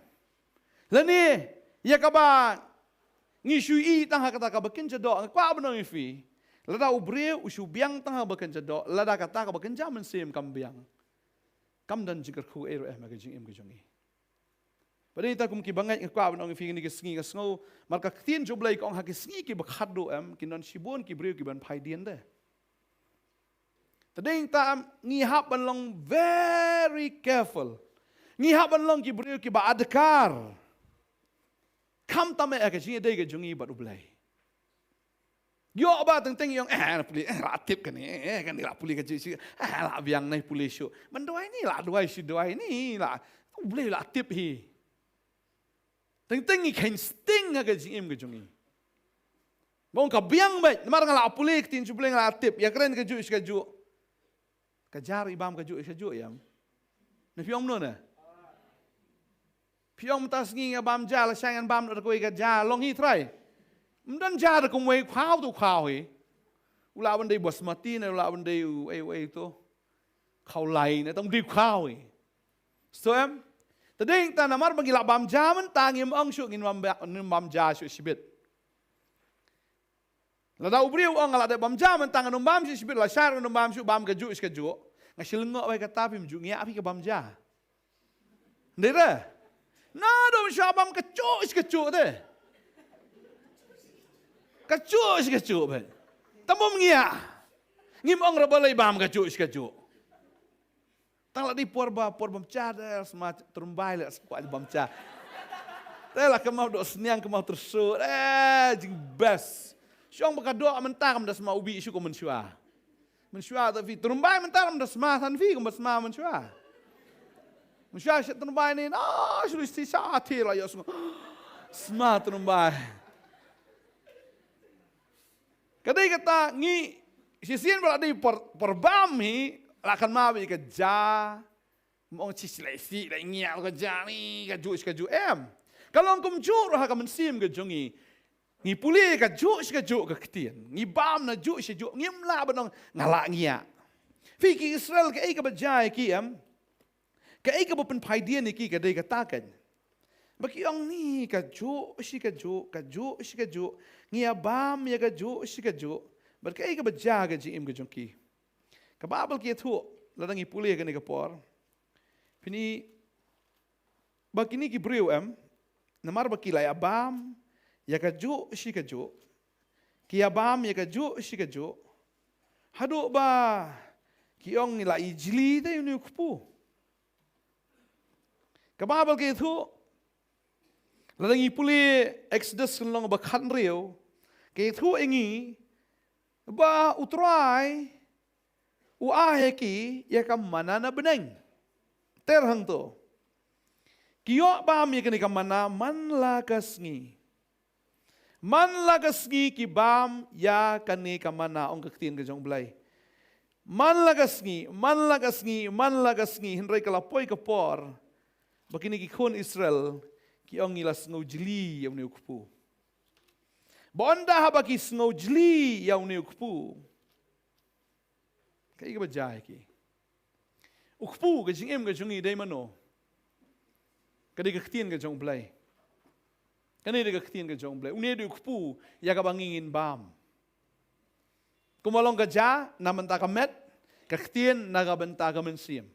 Lane, ïa kaba ngi shu i tang ha kata kaba kynja doh, nga kwah ban ong ïa phi. Lada u briew u shu biang tang ha kaba kynja doh, lada kata kaba kynja mynsiem kam biang, kam don jingkyrkhu ei ruh em ha ka jingim ka jong ngi. Bad ïa ita kum ki bangeit nga kwah ban ong ïa phi kane ka sngi, nga sngew namar ka ktien jong U Blei ka ong ha ki sngi kiba khadduh em kin don shibun ki briew kiban phai dien de. Te dei ta em ngi hap ban long very careful. Ngi hap ban long ki briew kiba adkar. Khamtam eh ka jingïadei ka jong ngi bad U Blei. Ïoh ba teng teng ïong, eh, la pule, eh, la tip kane, eh, kane la pule ka jingïadei, eh, la biang nai pule shuh. Ban duwai ni, la duwai shi duwai ni, la, U Blei la tip hi. Teng teng ngi khein sting ha ka jingim ka jong ngi. Ba ong ka biang beit, namar nga la pule ka ktien U Blei nga la tip, ïa kren kajuh shi kajuh. Ka jar i bam kajuh shi kajuh ïam. Na phi ong mano na? Phi ong mynta sngi nga bam ja, lashai ngan bam da kawei ka ja, long hi trai. Ym don ja da kumwei, khaw tu khaw hi. U lah ban dei basmati ne, u lah ban dei u ei u ei tu. Khaw lai ne, tang dei khaw hi. So em? Te dei ta namar ba ngi la bam ja mynta ngim ong shuh ngin bam, ngin bam ja shuh shibit. Lada u briew u ong nga la dep bam ja mynta ngan ym bam shuh shibit, lashai ngan ym bam shuh, bam kajuh shi kajuh. Nga shu lyngngoh ba kata phim ju ngiah phi ka bam ja. Ndei re? Naduh mynshuwa bam kajuh shi kajuh te. Kajuh shi kajuh beit. Tam bym ngiah. Ngim ong re balei bam kajuh shi kajuh. Tang la dei por ba, por bam ja de, sma tyrymbai la sa kwah bam ja. Te la kynmaw doh sniang kynmaw tyrsuh, eh, jing best. Shong ba ka doh mynta kam da sma ubi shuh kum mynshuwa. Mynshuwa te phi tyrymbai mynta kam da sma than phi kum ba sma mynshuwa. Mynshuwa shet tyrymbai ni, na, shu sti sa ati la ïoh sma. Sma tyrymbai. Ka dei kata ngi shisien ba la dei por, por bam hi, la kynmaw ba ïa ka ja. Ym ong shi shlei shi lei ngiah ka ja ni, kajuh shi kajuh em. Ka long kumjuh ruh ha ka mynsiem ka jong ngi. Ngi pule kajuh shi kajuh ka ktien. Ngi bam najuh shi juh, ngim lah ban ong nga la ngiah. Phi ki Israel kaei kaba jia ïa ki em. Kaei kaba pynphai dien ïa ki ka dei kata kan. Ba ki ong ni kajuh shi kajuh, kajuh shi kajuh. Ngi ïa bam ïa kajuh shi kajuh. Bad kaei kaba jia ka jingim ka jong ki. Ka Baibl ka ïathuh, lada ngi pule kane ka por. Phin i ba kine ki briew em, namar ba ki la ïa bam ïa kajuh shi kajuh. Ki ïa bam ïa kajuh shi kajuh. Haduh ba ki ong ngi la i jli te ïa une u kpu. Ka Baibl ka ïathuh, lada ngi pule Exodus ka lynnong ba khathynriew, ka ïathuh ïa ngi ba U Trai u ai ha ki ïa ka manna na bneng. Ter hangto. Ki ïoh bam ïa kane ka manna man la ka sngi. Man la ka sngi ki bam ïa kane ka manna, ong ka ktien ka jong U Blei. Man la ka sngi, man la ka sngi, man la ka sngi, hynrei ka la poi ka por ba kine ki khun Israel ki ong ngi la sngew jli ïa une u kpu. Ba ynda haba ki sngew jli ïa une u kpu, kaei kaba jia ïa ki? U kpu ka jingim ka jong ngi dei mano? Ka dei ka ktien ka jong U Blei. Kane dei ka ktien ka jong U Blei. Une dei u kpu ïa kaba ngi ngin bam. Kumba long ka ja na bynta ka met, ka ktien na ka bynta ka mynsiem.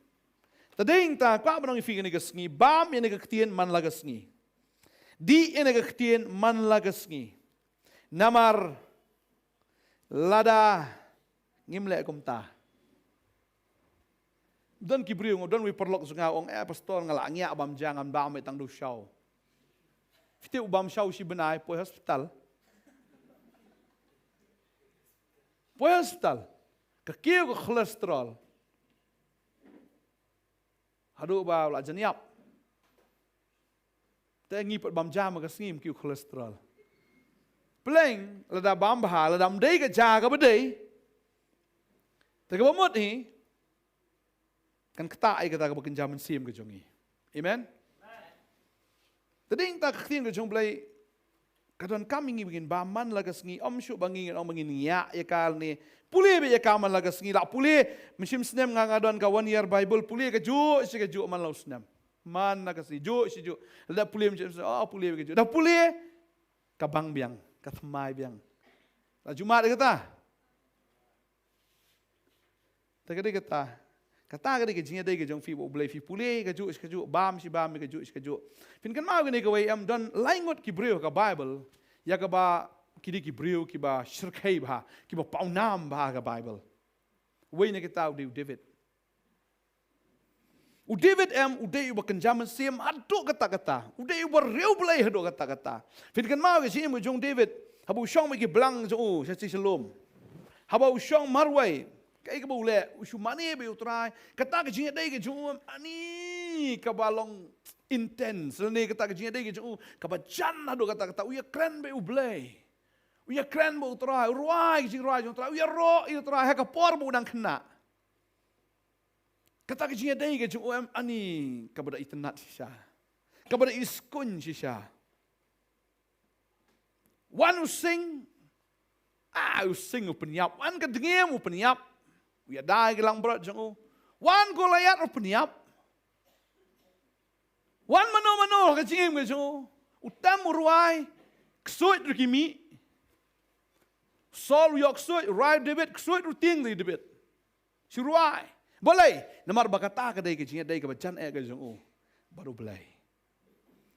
Te dei ta kwah ban ong ïa phi kane ka sngi, bam ïa kane ka ktien man la ka sngi. Dih ïa kane ka ktien man la ka sngi. Namar lada ngim leh kumta. Don ki briew, don uwei u paralok jong nga u ong, eh pastor, nga la ngiah bam ja, ngan bam ïa tang da u shaw. Phi tip u bam shaw shi bnai poi hospital. Poi hospital. Ka kiew ka cholesterol. Haduh ba u la jan ïap. Te ngi pat bam ja ma ka sngi ym kiew cholesterol. Pleng lada bam bha, lada ym dei ka ja kaba dei. Te kaba mut hi kan ktah ïa kata kaba kynja mynsiem ka jong ngi. Amen. Te dei ta ka ktien ka jong U Blei. Ka donkam ïa ngi ba ngin bam man la ka sngi, ym shuh ba ngi ngin ong ba ngin ngiah ïa ka ne. Pule beit ïa ka man la ka sngi, la pule, mynshem snem nga nga don ka one year Bible, pule kajuh shi kajuh man la u snem. Man la ka sngi, juh shi juh. La pule mynshem snem, oh pule beit kajuh. Da pule, ka bang biang, ka thymmai biang. La ju mad ïa kata. Te ka dei kata. Kata ka dei ka jingïadei ka jong phi bad U Blei, phi pule kajuh shi kajuh, bam shi bam kajuh shi kajuh. Phin kynmaw kane kawei em, don lai ngut ki briew ha ka Bible ïa kaba ki dei ki briew kiba shyrkhei bha, kiba pawnam bha ha ka Bible. Uwei na kita u dei u David. U David em u dei uba kynja mynsiem haduh katta katta. U dei uba riewblei haduh katta katta. Phin kynmaw ka jingim ka jong u David haba u shong bad ki blang jong u sha shi shalom. Haba u shong marwei, kaei kaba u leh, u shu mane bad U Trai. Kata ka jingïadei ka jong u em, ani kaba long intense, lane kata ka jingïadei ka jong u kaba jan haduh katta katta. U ïakren bad U Blei. U ïakren bad U Trai, u rwai ka jingrwai jong U Trai, u ïaroh ïa U Trai ha ka por ba u dang khynnah. Kata ka jingïadei ka jong u em, ani kaba da itynnad shisha, kaba da iskun shisha. Wan u sing, ah, u sing u pynïap. Wan ka dngiem u pynïap. U ïada ïa ki langbrot jong u. Wan Goliath u pynïap. Wan mano mano ha ka jingim ka jong u. U tem u rwai, ksuid ruh ki mih. Saul u ïoh ksuid, u rwai David, ksuid ruh tieng da David. Shu rwai. Balei? Namar ba kata ka dei ka jingïadei kaba jan eh ka jong u bad U Blei.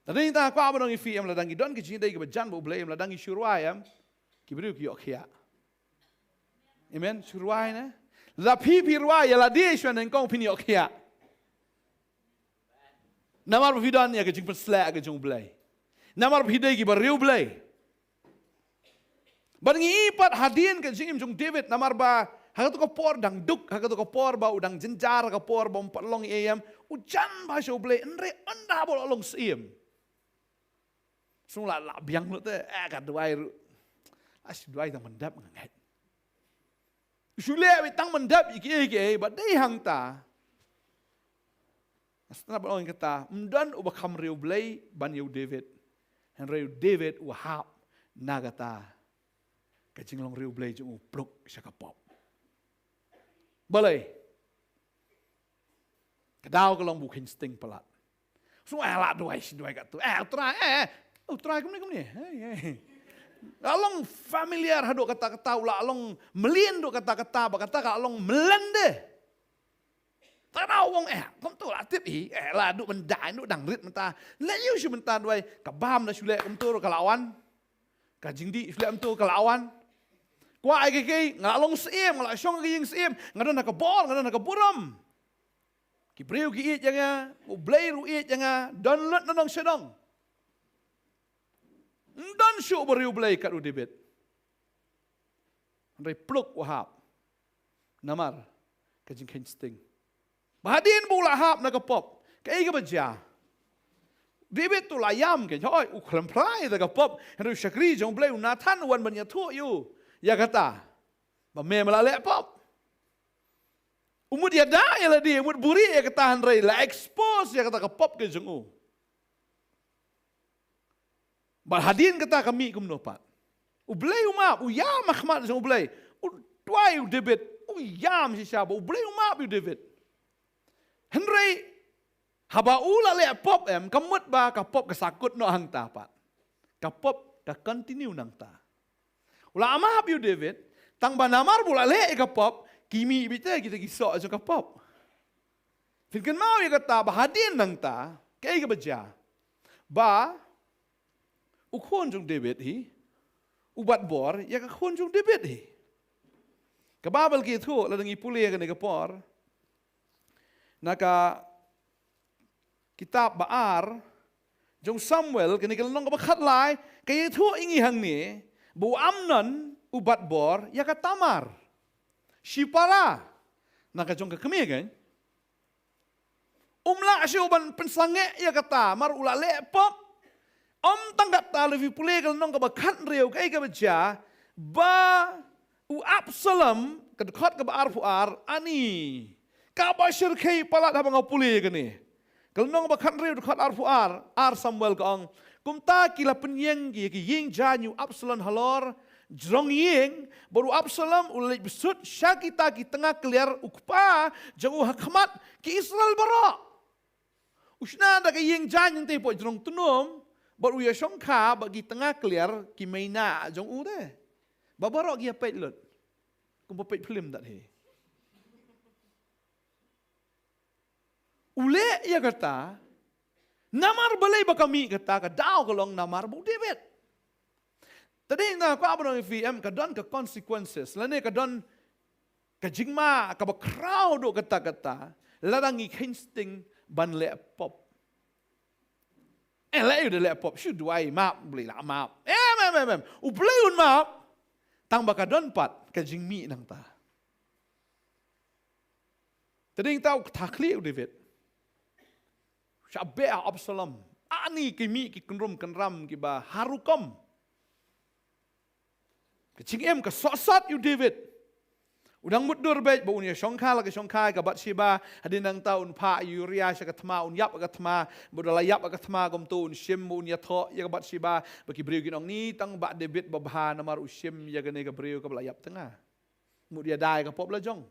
Lada ngi, tang kwah ban ong ïa phi em, lada ngi don ka jingïadei kaba jan bad U Blei em, lada ngi shu rwai em, ki briew ki ïoh khiah. Amen. Shu rwai ne. Lada phi phi rwai ïa lade shuwa nyngkong, phin ïoh khiah. Namar ba phi don ïa ka jingpynshlur ka jong U Blei. Namar ba phi dei kiba riewblei. Bad ngi i pat hadien ka jingim jong u David, namar ba ha kato ka por dang duk, ha kato ka por ba u dang jynjar, ha ka por ba um pat long ei ei em, u jan bha sha U Blei, hynrei ynda ba u la long syiem, shu la lah biang lut te, eh, ka duwai ruh, ah, shu duwai tang ban dep nga ngeit. Shu leh beit tang ban dep ïa kiei kiei ba dei hangta. Nga sngewthuh ba ong kata, ym don uba kham riewblei ban ïa u David. Hynrei u David u hap na kata ka jinglong riewblei jong u, pluk sha ka pop. Balei? Ka daw ka long ba u kheiñ sting palat. Shu, eh, lah duwai shi duwai katto. Eh, U Trai, eh, eh. U Trai kumne kumne. Hei, hei. La long familiar haduh katta katta, la long mlien haduh katta katta, ba kata ka long mlien de. Te na u ong, eh, kumto la tip hi, eh, la duh ban dai, duh dang rit mynta. Leh ïa u shu mynta duwai, ka bam la shu leh kumto ruh ka la wan. Ka jingdih shu leh kumto ka la wan. Kwah ai kiei kiei, nga la long syiem, nga la shong ha ka ïing syiem, nga don ha ka bor, nga don ha ka burom. Ki briew ki ïeit ïa nga, U Blei ruh u ïeit ïa nga, don lut na nong sha nong. Ym don shuh ba riewblei kat u David. Hynrei pluk u hap. Namar ka jingkheiñ sting. Ba hadien ba u la hap na ka pop, kaei kaba jia? David to la ïam kein, hooid, u khlem phla ïa ka pop. Hynrei u shakri jong U Blei u Nathan u wan ban ïathuh ïa u ïa kata, ba me me la leh pop. U mut ïada ïa lade, u mut buhrieh ïa kata, hynrei la expose ïa kata ka pop ka jong u. Bad hadien kata ka mih kumno pat? U Blei u map, u ïam ha khmat jong U Blei. U duwai u David, u ïam shisha ba U Blei u map ïa u David. Hynrei haba u la leh pop em, ka mut ba ka pop ka sahkut noh hangta pat. Ka pop ka continue nangta. U la map ïa u David, tang ba namar ba u la leh ïa ka pop, ki mih beit te kita ki soh jong ka pop. Phin kynmaw ïa kata ba hadien nangta, kaei kaba jia? Ba u khun jong David hi u bat bor ïa ka khun jong David hi. Ka Baibl ka ïathuh, lada ngi pule ïa kane ka por, na ka kitab ba ar jong Samuel, kane ka lynnong kaba khatlai, ka ïathuh ïa ngi hangne ba u Amnon u bat bor ïa ka Tamar, shipara na ka jong ka kmie kein. Um lah shuh ban pynsangeh ïa kata, namar u la leh pop. Ym tang katta, lada phi pule ka lynnong kaba khathynriew, kaei kaba jia? Ba u Absalom, ka dkhot kaba arphew ar, ani kaba shyrkhei palat haba nga pule ïa kane. Ka lynnong kaba khathynriew, dkhot arphew ar, ar Samuel ka ong, kumta ki la pynïeng ki ïa ki ïing jaiñ u Absalom halor jrong ïing, bad u Absalom u la leit bsut sha kita ki tnga kliar u kpa jong u ha khmat ki Israel baroh. U shna da ka ïing jaiñ hangtei hapoh jrong tnum, bad u ïashongkha bad ki tnga kliar ki meina jong u te. Ba baroh ki ïapeit lut. Kumba peit phlim dat hi. U leh ïa kata, namar balei ba ka mih kata, ka daw ka long namar ba u David. Te dei na ka ba nang F M ka don ka consequences, lane ka don ka jingma, ka ba khraw doh kata kata, lada ngi kheiñ sting ban leh pop. Eh, leh u da leh pop, shu duwai map, Blei la map. Em, em, em, em. U Blei un map, tang ba ka don pat ka jingmih nangta. Te dei ta u kata khlieh u David. Sha beh Absalom. Ani ki mih ki kynrum kynram ki ba harukom. Ka jingim ka sohsat ïa u David. U dang mutdur beit ba un ïa shongkha la ka shongkha ka Bathsheba, hadien nangta un phah ïa u Uriah sha ka thma, un ïap ka thma, ba da la ïap ka thma kumto un shim ba un ïathoh ïa ka Bathsheba, ba ki briew kin ong ni tang ba David ba bha namar u shim ïa kane ka briew ka ba la ïap tang. Mut ïa dei ka pop la jong.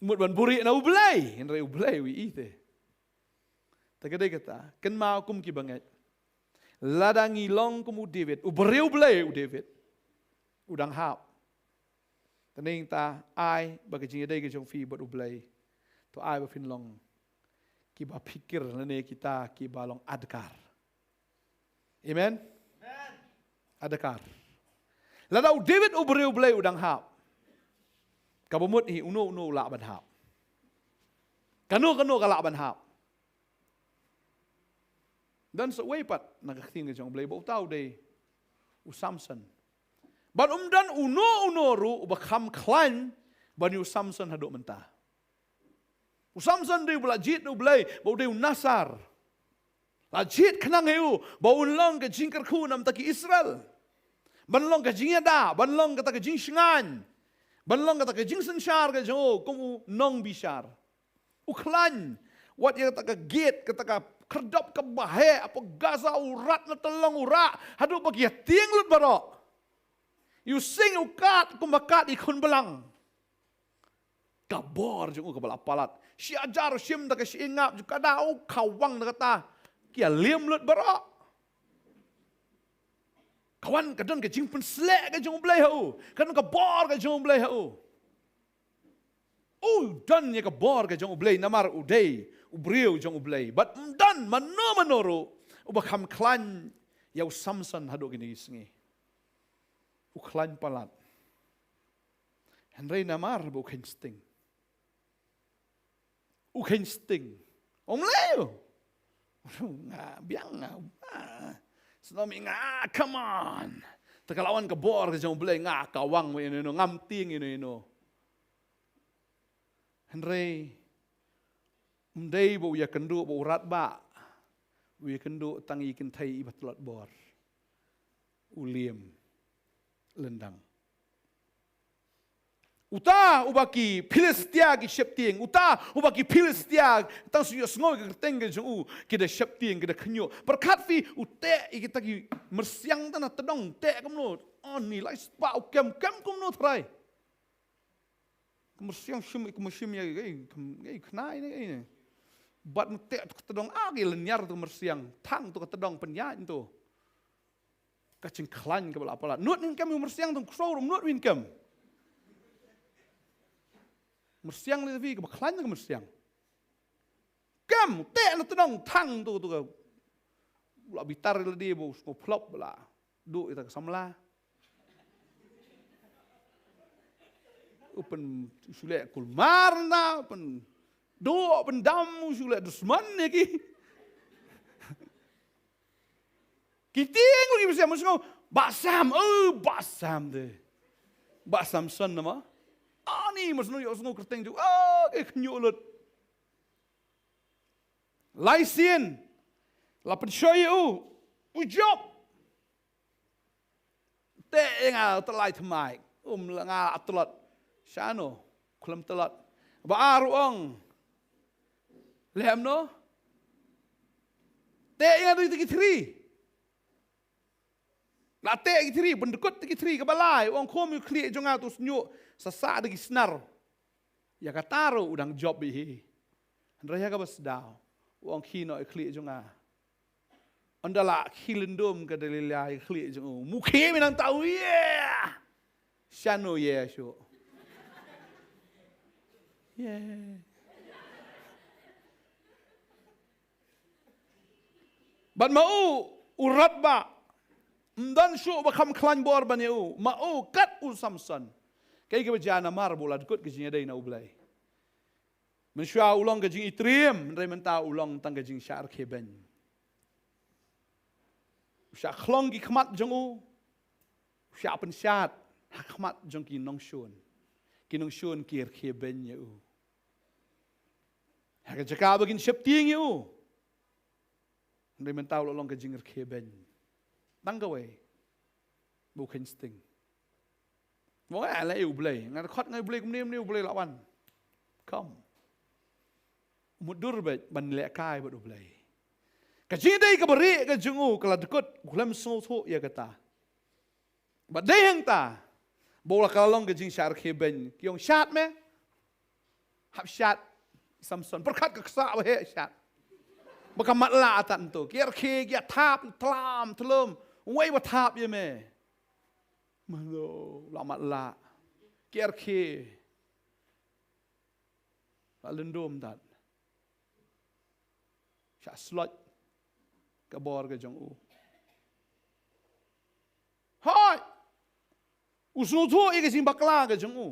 Mut ban buhrieh na u Blei, hynrei u Blei u ïeit te. Te ka dei kata, kynmaw kum ki bangeit. Lada ngi long kum u David, u briew Blei u David. U dang hap. Te nangta ai ba ka jingïadei ka jong phi bad u Blei. To ai ba phin long ki ba phikir lane kita ki ba long adkar. Amen. Adkar. Lada u David u briew Blei u dang hap. Ka ba mut hi uno uno u lah ban hap. Kano kano ka lah ban hap. Don sa uwei pat na ka ktien ka jong u Blei ba uta u dei u Samson. Bad um don uno uno ruh uba kham khlaiñ ban ïa u Samson haduh mynta. U Samson dei u ba la jied da u Blei ba u dei u Nasar. La jied khnang ïa u ba un long ka jingkyrkhu namar ki Israel. Ban long ka jingïada, ban long kata ka jingshngaiñ. Ban long kata ka jingsynshar ka jong u kum u nongbishar. U khlaiñ wat ïa kata ka gate, kata ka khyrdop ka ba heh, hapoh Gaza u rat na tyllong u rah haduh ba ki ïa tieng lut baroh. Ïa u sing u kat kumba kat ïa i khun blang. Ka bor jong u ka ba la palat. Shi hajar u shim da ka shi ngap jong ka da u khawang da kata. Ki ïa liem lut baroh. Ka wan ka don ka jingpynsleh ka jong u Blei ha u. Ka don ka bor ka jong u Blei ha u. U don ïa ka bor ka jong u Blei namar u dei u briew jong u Blei. Bad um don mano mano ruh uba kham khlaiñ ïa u Samson haduh kine ki sngi. U khlaiñ palat. Hynrei namar ba u kheiñ sting. U kheiñ sting. Ong leh u. Nga biang nga. Ah. Snomi nga, come on. Te ka la wan ka bor ka jong u Blei nga khawang ïa ino ino, ngam tieng ïa ino ino. Hynrei um dei ba u ïa kynduh ba u rat ba. U ïa kynduh tang ïa i kynthei i ba tlot bor. U liem lyndang. Uta uba ki Philistia ki sheptieng, uta uba ki Philistia tang shu ïohsngew ka kyrteng ka jong u ki da sheptieng, ki da khñiuh. Pyrkhat phi u teh ïa kita ki myrsiang tang na tdong teh kumno. Oh ni lai spah u kem, kem kumno trai. Ka myrsiang shim, ka myrsiang ïa, ïa, ïa, ïa, khnai ne, ïa. Bad teh tu ka tdong, ah, ki lynñiar tu ka myrsiang, thang tu ka tdong pynïaid tu. Ka jingkhlaiñ ka ba la palat. Nud ngin kem ïa u myrsiang tu, ksew ruh nud ngin kem. Myrsiang lei phi ka ba khlaiñ ka myrsiang. Kem, teh na tdong, thang tu, tu ka. La bitar lade ba u sngew phlop ba la. Duh ïa ta ka samla. U pyn shu leh kulmar na, pynduh, pyndam, u shu leh dusman ïa ki. Ki tieng lagi ba Sam, u sngew, Bah Sam, oh, Bah Sam te. Bah Samson nama. Ani, mas nu ïoh sngew kyrteng ju, ah, ki khñiuh lut. Lai sien, la pynshoi u, u Job. Teh ïa nga u tyllai thymmai, um la nga la tlot. Shano, khlem tlot. Ba ar u ong. Lem no. Teh ïa nga tu ïa ki thri. La teh ïa ki thri, pyndkut ïa ki thri, ka ba lai, u ong khum ïa u khlieh jong nga tu sñiuh, sa sah da ki snar. Ïa kata ruh u dang jop bha hi. Hynrei ïa ka ba sdang, u ong khie noh ïa u khlieh jong nga. Ynda la khie lyndum ka Delilah ïa u khlieh jong u. Mu khie mynta u ïa. Shano ïa shu. Ïa. Bad ma u, u radbah, ym don shuh ba kham khlaiñ bor ban ïa u, ma u kat u Samson. Kaei kaba jia? Namar ba u la dkut ka jingïadei na U Blei. Mynshuwa u long ka jingitriem, hynrei mynta u long tang ka jingshah rkhie beiñ. U shah khlong ki khmat jong u, u shah pynshad ha khmat jong ki nongshun. Ki nongshun ki rkhie beiñ ïa u. Ha ka jaka ba kin sheptieng ïa u, hynrei mynta u la long ka jingrkhie beiñ. Tang kawei, ba u kheiñ sting. Ba nga leh ïa U Blei, nga khot nga ïa U Blei kumne kumne, U Blei la wan. Kam. U mutdur beit ban lehkai bad U Blei. Ka jingïadei kaba rieh ka jong u ka la dkut, u khlem sngewthuh ïa kata. Bad dei hangta ba u la ka la long ka jingshah rkhie beiñ. Ki ong, "Shad me. Hap shad Samson." Pyrkhat ka ksah ba heh shad. Ba ka matlah tat nto. Ki rkhie, ki thap, tlam, tlum. Wei ba thap ïa me. Mano, la matlah. Ki rkhie. La lyndum tat. Shah slot ka bor ka jong u. Hoi! U sngewthuh ïa ka jingbakla ka jong u.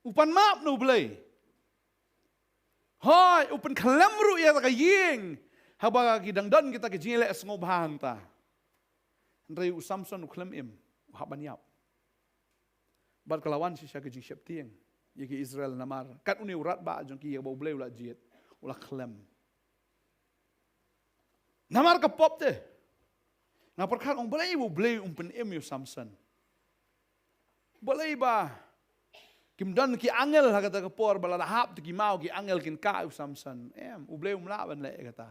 U pan map na U Blei. Hoi, u pynkhlem ruh ïa ka ïing. Haba ki dang don kita ki jingïaleh sngewbha hangta. Hynrei u Samson u khlem im, u hap ban ïap. Bad ka la wan shisha ka jingsheptieng ïa ki Israel namar kat une u radbah jong ki, ïa ba U Blei u la jied, u la khlem. Namar ka pop te. Nga pyrkhat, ong balei ba U Blei um pynim ïa u Samson. Balei ba kim don ki angel ha kata ka por, ba lada hap te ki maw ki angel kin kah ïa u Samson. Em, U Blei um lah ban leh ïa kata.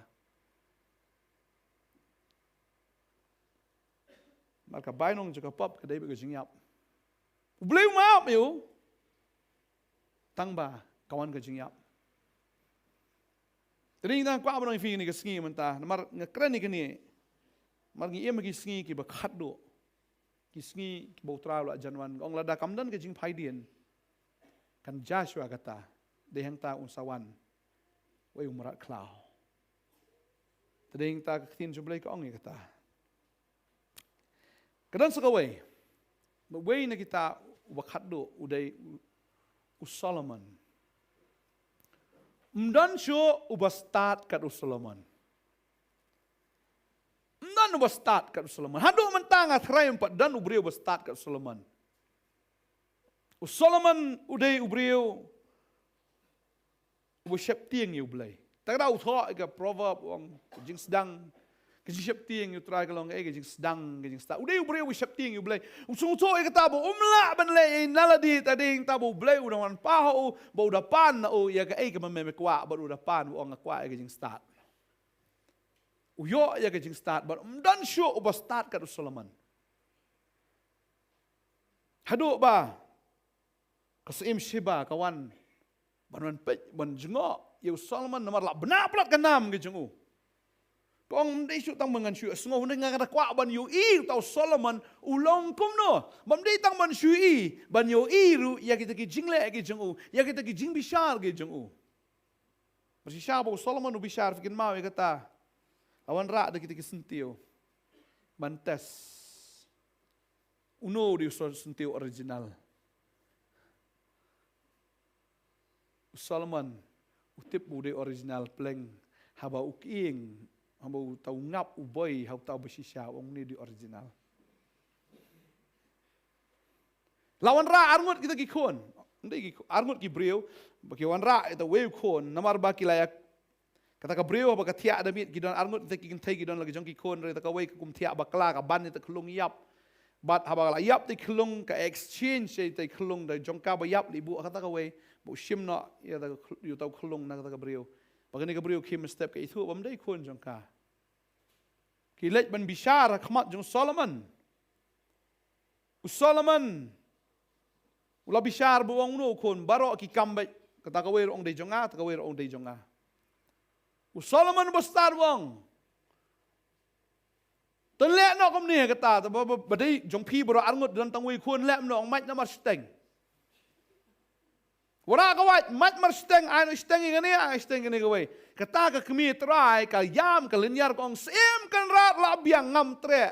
Namar ka bainong jong ka pop ka dei bad ka jingïap. U Blei um ap ïa u. Tang ba ka wan ka jingïap. Te dei nga kwah ban ong ïa phi kane ka sngi mynta, namar nga kren ïa kane. Namar ngi im ha ki sngi kiba khatduh. Ki sngi kiba U Trai u la jan wan. Ong lada kam don ka jingphaidien, kan jia shuwa kata. Dei hangta un sa wan wei u mrad khlaw. Te dei hangta ka ktien jong U Blei ka ong ïa kata. Ka don sa kawei. Ba wei na kita uba khatduh u dei u, u Solomon. Ym don shuh uba stad kat u Solomon. Ym don uba stad kat u Solomon. Haduh mynta nga tharai ym pat don u briew uba stad kat u Solomon. U Solomon u dei u briew uba sheptieng ïa U Blei. Te ka dei u thoh ïa ka proverb, u ong ka jingsdang, ka jingsheptieng ïa U Trai ka long, eh, ka jingsdang, ka jingstad. U dei u briew uba sheptieng ïa U Blei. U sngewthuh ïa kata ba um lah ban leh ïa i na lade, te dei hangta ba U Blei u dang wan paw ha u, ba u da pan na u ïa kaei kaba me me kwah, bad u da pan, u ong nga kwah ïa ka jingstad. U ïoh ïa ka jingstad, bad ym don shuh uba stad kat u Solomon. Haduh ba ka Syiem Sheba ka wan ban wan peit, ban jngoh ïa u Solomon namar la bna palat ka nam ka jong u. Ka ong ym dei shuh tang ba ngan shu ïohsngew, hynrei nga da kwah ban ïohi uta u Solomon u long kumno. Bym dei tang ban shu ïohi, ban ïohi ruh ïa kita ki jingleh ki jong u, ïa kita ki jingbishar ki jong u. Ba shisha ba u Solomon u bishar, phi kynmaw ïa kata. La wanrah da kita ki syntiew ban test uno u dei u syntiew original. U Solomon u tip ba u dei original pleng haba u kyieng, haba uta u ngap u boi ha uta uba shisha, u ong une u dei original. La wanrah arngut kita ki khun. Ym dei ki khun, arngut ki briew ba ki wanrah ïa uta uwei u khun namar ba ki la ïa, kata ka briew haba ka thiah da miet ki don arngut kita ki kynthei, ki don la ki jong ki khun, hynrei kata kawei ka kum thiah bakla, ka ban ïa uta u khyllung ïap. Bad haba la ïap uta u khyllung ka exchange ïa uta u khyllung da jong ka ba ïap lei buh ha kata kawei, ba u shim noh ïa uta u khyllung na kata ka briew. Ba kane ka briew khim step, ka ithuh ba ym dei khun jong ka. Ki leit ban bishar ha khmat jong u Solomon. U Solomon u la bishar ba u ong uno u khun, baroh ki kam beit, kata kawei ruh ong dei jong nga, kata kawei ruh ong dei jong nga. U Solomon ba stad u ong, to leh noh kumne kata, ba, ba, ba dei jong phi baroh arngut, don tang uwei u khun, leh noh, ong mait namar shiteng. Wara ka wait, mait mar shiteng, ai no shiteng ïa kane, ai shiteng ïa kane kawei. Kata ka kmie trai, ka ïam, ka lyniar, ka ong, Syiem Kynrad, la biang, ngam treh.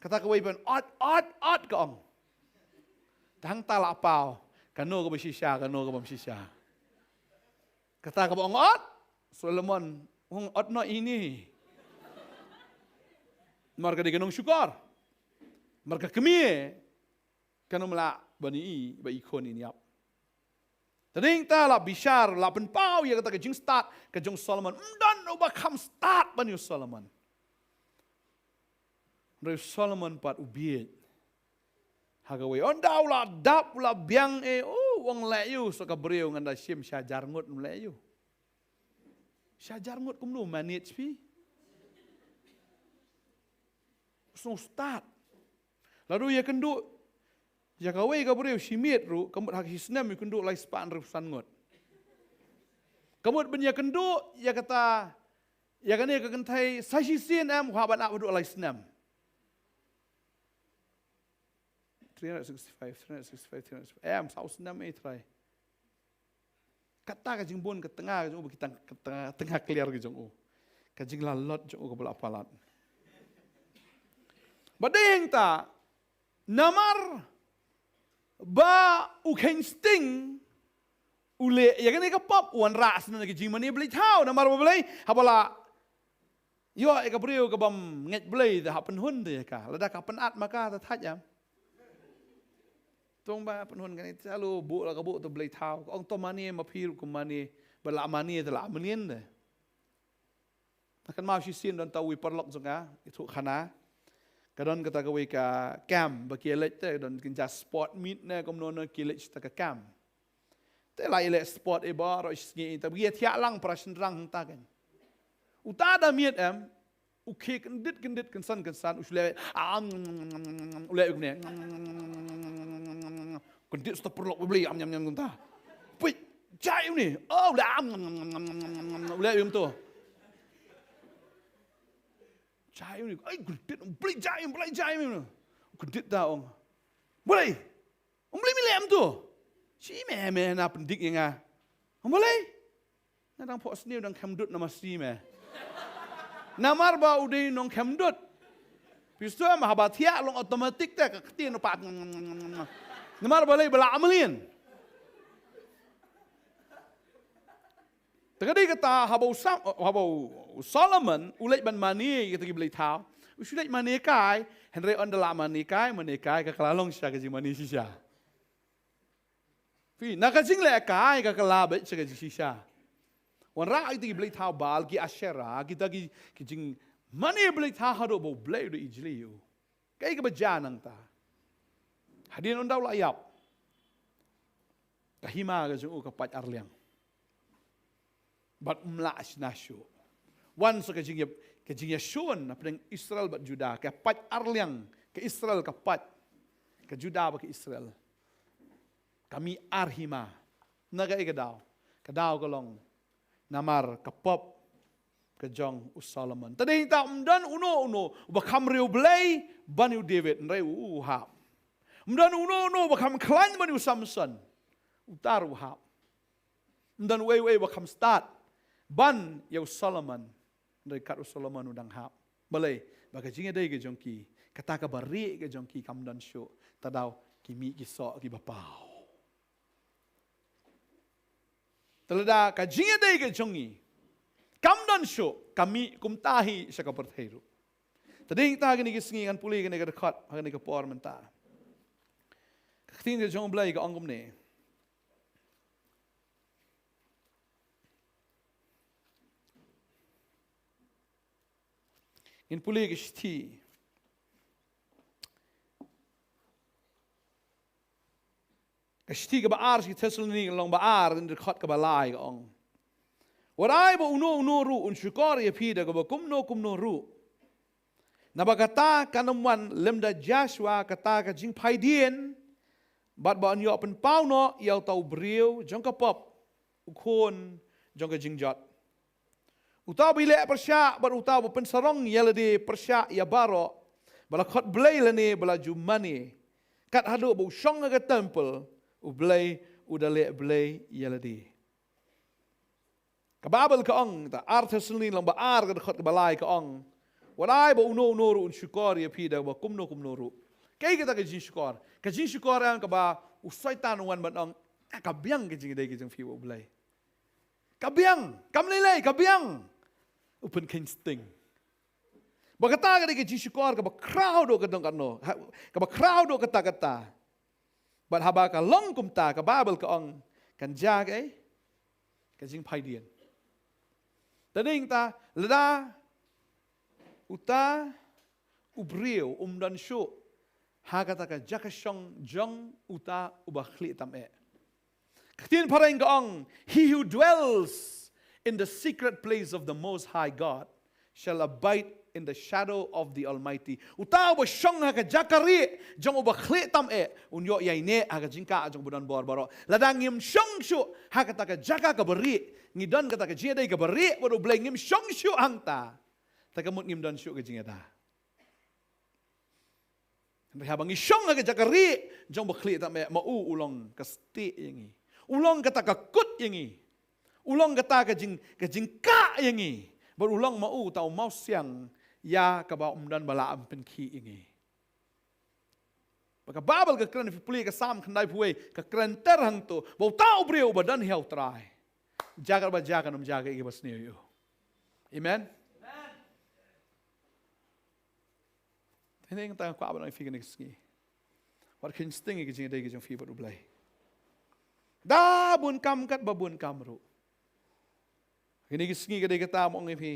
Kata kawei ban ot, ot, ot, ka ong. Tang ta la paw, kano kaba shisha, kano kaba ym shisha. Kata kaba ong ot, Solomon, ong ot noh ine. Namar ka dei ka nongshukor. Namar ka kmie, kan ym lah ban ïohi ba i khun in ïap. Te dei ta la bishar, la pynpaw ïa kata ka jingstad ka jong u Solomon. Ym don uba kham stad ban ïa u Solomon. Hynrei u Solomon pat u bieit. Ha kawei, ynda u la dap, u la biang, eh, oh, u ong, leh ïa u sa ka briew, ngan da shim shi hajar ngut, ym leh ïa u. Shi hajar ngut kumno manage phi? U sngewstad. Lada u ïakynduh ïa kawei ka briew shi miet ruh, ka mut ha ka shi snem u kynduh lai spah hynriew san ngut. Ka mut ban ïakynduh ïa kata, ïa kane ka kynthei sa shisien em, u hap ban ap haduh lai snem. Three hundred sixty-five, three hundred sixty-five, three hundred sixty-five. Em, saw snem, eh, trai. Kata ka jingbun ka tnga ka jong u, ba ki tang, ka tnga, tnga kliar ka jong u. Ka jinglalot jong u kaba la palat. Ba dei hangta, namar ba u kheiñ sting, u leh ïa kane ka pop, u wanrah shuh na ka jingmane blei thaw, namar ba balei, haba la ïoh ïa ka briew kabym ngeit Blei, te hap pynhun te ïa ka. Lada ka pynat ma ka, te thait em. Tang ba pynhun kane, te la buh la ka buh, te blei thaw. Ka ong, to mane ma phi ruh kum mane, ba la mane te la mlien te. Te kynmaw shisien don tang uwei u paralok jong nga, ithuh khana. Ka don kata kawei ka camp ba ki ïaleit te, don kynja sport meet ne kumno ne, ki ïaleit sha kata ka camp. Te la ïaleh sport, eh, baroh shi sngi, te ba ïathiah lang para shynrang hangta kan. Uta da miet em, u khie kyndit kyndit, kynsan kynsan, u shu leh, ah, u leh kumne. Kyndit shu ta paralok ba blei, am, nyam, nyam, kumta. Peit, jai une, oh, u leh, am, u leh kumto. Jai une, ai, kyndit, blei jai, blei jai une. Kyndit ta, ong. Blei. Ym lei, me leh kumto. Shi me, me na pyndik ïa nga. Ym lei. Nga dang phohsniew, dang khem dud na masi me. Namar ba u dei nongkhem dud. Phi sngewthuh em, haba thiah long automatic te ka ktien pat. Namar balei, ba la mlien. Te ka dei kata haba u Sam, haba u Solomon u leit ban mane ïa kita ki blei thaw, u shu leit mane kai, hynrei ynda la mane kai, mane kai ka kylla long shisha ka jingmane shisha. Phi, na ka jingleh kai ka kylla beit sha ka jingshisha. Wanrah ïa kita ki blei thaw Baal, ki Asherah, kita ki, ki jingmane blei thaw haduh ba U Blei u da ijli ïa u. Kaei kaba jia nangta? Hadien ynda u la ïap, ka hima ka jong u ka pait arliang. Bad um lah shna shuh. Wan sa ka jingïap, ka jingïashun hapdeng Israel bad Judah, ka pait arliang, ka Israel ka pait, ka Judah bad ka Israel. Ka mih ar hima. Na kaei ka daw? Ka daw ka long namar ka pop ka jong u Solomon. Te dei ta ym don uno uno uba kham riewblei ban ïa u David, hynrei u hap. Ym don uno uno uba kham khlaiñ ban ïa u Samson, uta ruh u hap. Ym don uei uei uba kham stad ban ïa u Solomon, hynrei kat u Solomon u dang hap. Balei? Ba ka jingïadei ka jong ki, kata kaba rieh ka jong ki kam don shuh, ta daw ki mih ki soh kiba paw. Te lada ka jingïadei ka jong ngi kam don shuh, ka mih kumta hi sha ka pyrthei ruh. Te dei ta kine ki sngi ngan pule kane ka dkhot ha kane ka por mynta. Ka ktien ka jong U Blei ka ong kumne. Ngin pule ka shithi. Ka shithi kaba ar sha ki Thessaloni, lynnong ba ar, dkhot kaba lai ka ong. Wat ai ba uno uno ruh un shukor ïa phi da kaba kumno kumno ruh. Naba kata kan ym wan lymda jia shuwa kata ka jingphaidien, bad ba yn ïoh pynpaw noh ïa uta u briew jong ka pop, u khun jong ka jingjot. Uta uba ïaleh pyrshah bad uta uba pynsarong ïa lade pyrshah ïa baroh ba la khot Blei lane ba la ju mane, kat haduh ba u shong ha ka templ U Blei u da leh blei ïa lade. Ka Baibl ka ong, ta ar Thessaloni lyngba ar ka dkhot kaba lai ka ong, wat ai ba uno uno ruh un shukor ïa phi da ba kumno kumno ruh. Kaei kata ka jingshukor? Ka jingshukor em kaba u Soitan u wan ban ong, "Ah, ka biang ka jingïadei ka jong phi bad U Blei. Ka biang, kam lei lei, ka biang." U pynkheiñ sting. Ba kata ka dei ka jingshukor kaba khraw doh ka dong kano, ha, kaba khraw doh kata kata. Bad haba ka long kumta, ka Baibl ka ong, kan jia kaei? Ka jingphaidien. Te dei ta, lada uta u briew um don shuh ha kata ka jaka shong jong uta uba khlieh tam eh. Ka ktien phareng ka ong, "He who dwells in the secret place of the Most High God shall abide in the shadow of the Almighty." Uta uba shong ha ka jaka rieh jong uba khlieh tam eh, un ïoh ïaineh ha ka jingkah jong uba don bor baroh. Lada ngim shong shuh ha kata ka jaka kaba rieh, ngi don kata ka jingïadei kaba rieh bad U Blei, ngim shong shuh hangta, te ka mut ngim don shuh ka jingïada. Hynrei haba ngi shong ha ka jaka rieh jong uba khlieh tam eh, ma u u long ka stieh ïa ngi. U long kata ka kut ïa ngi. U long kata ka jing, ka jingkah ïa ngi. Bad u long ma u uta u mawsiang ïa kaba um don ba lah ban pynkhih ïa ngi. Ba ka Baibl ka kren, phi pule ka Salm khyndaiphew wei, ka kren ter hangto ba uta u briew uba don ïa U Trai, jaka ba jaka, ym jaka ïa kiba sniew ïa u. Amen. Te nga kwah ban ong ïa phi kane ka sngi, wat kheiñ sting ïa ka jingïadei ka jong phi bad U Blei. Da bun kam kat ba bun kam ruh, kane ka sngi ka dei kata ba nga ong ïa phi,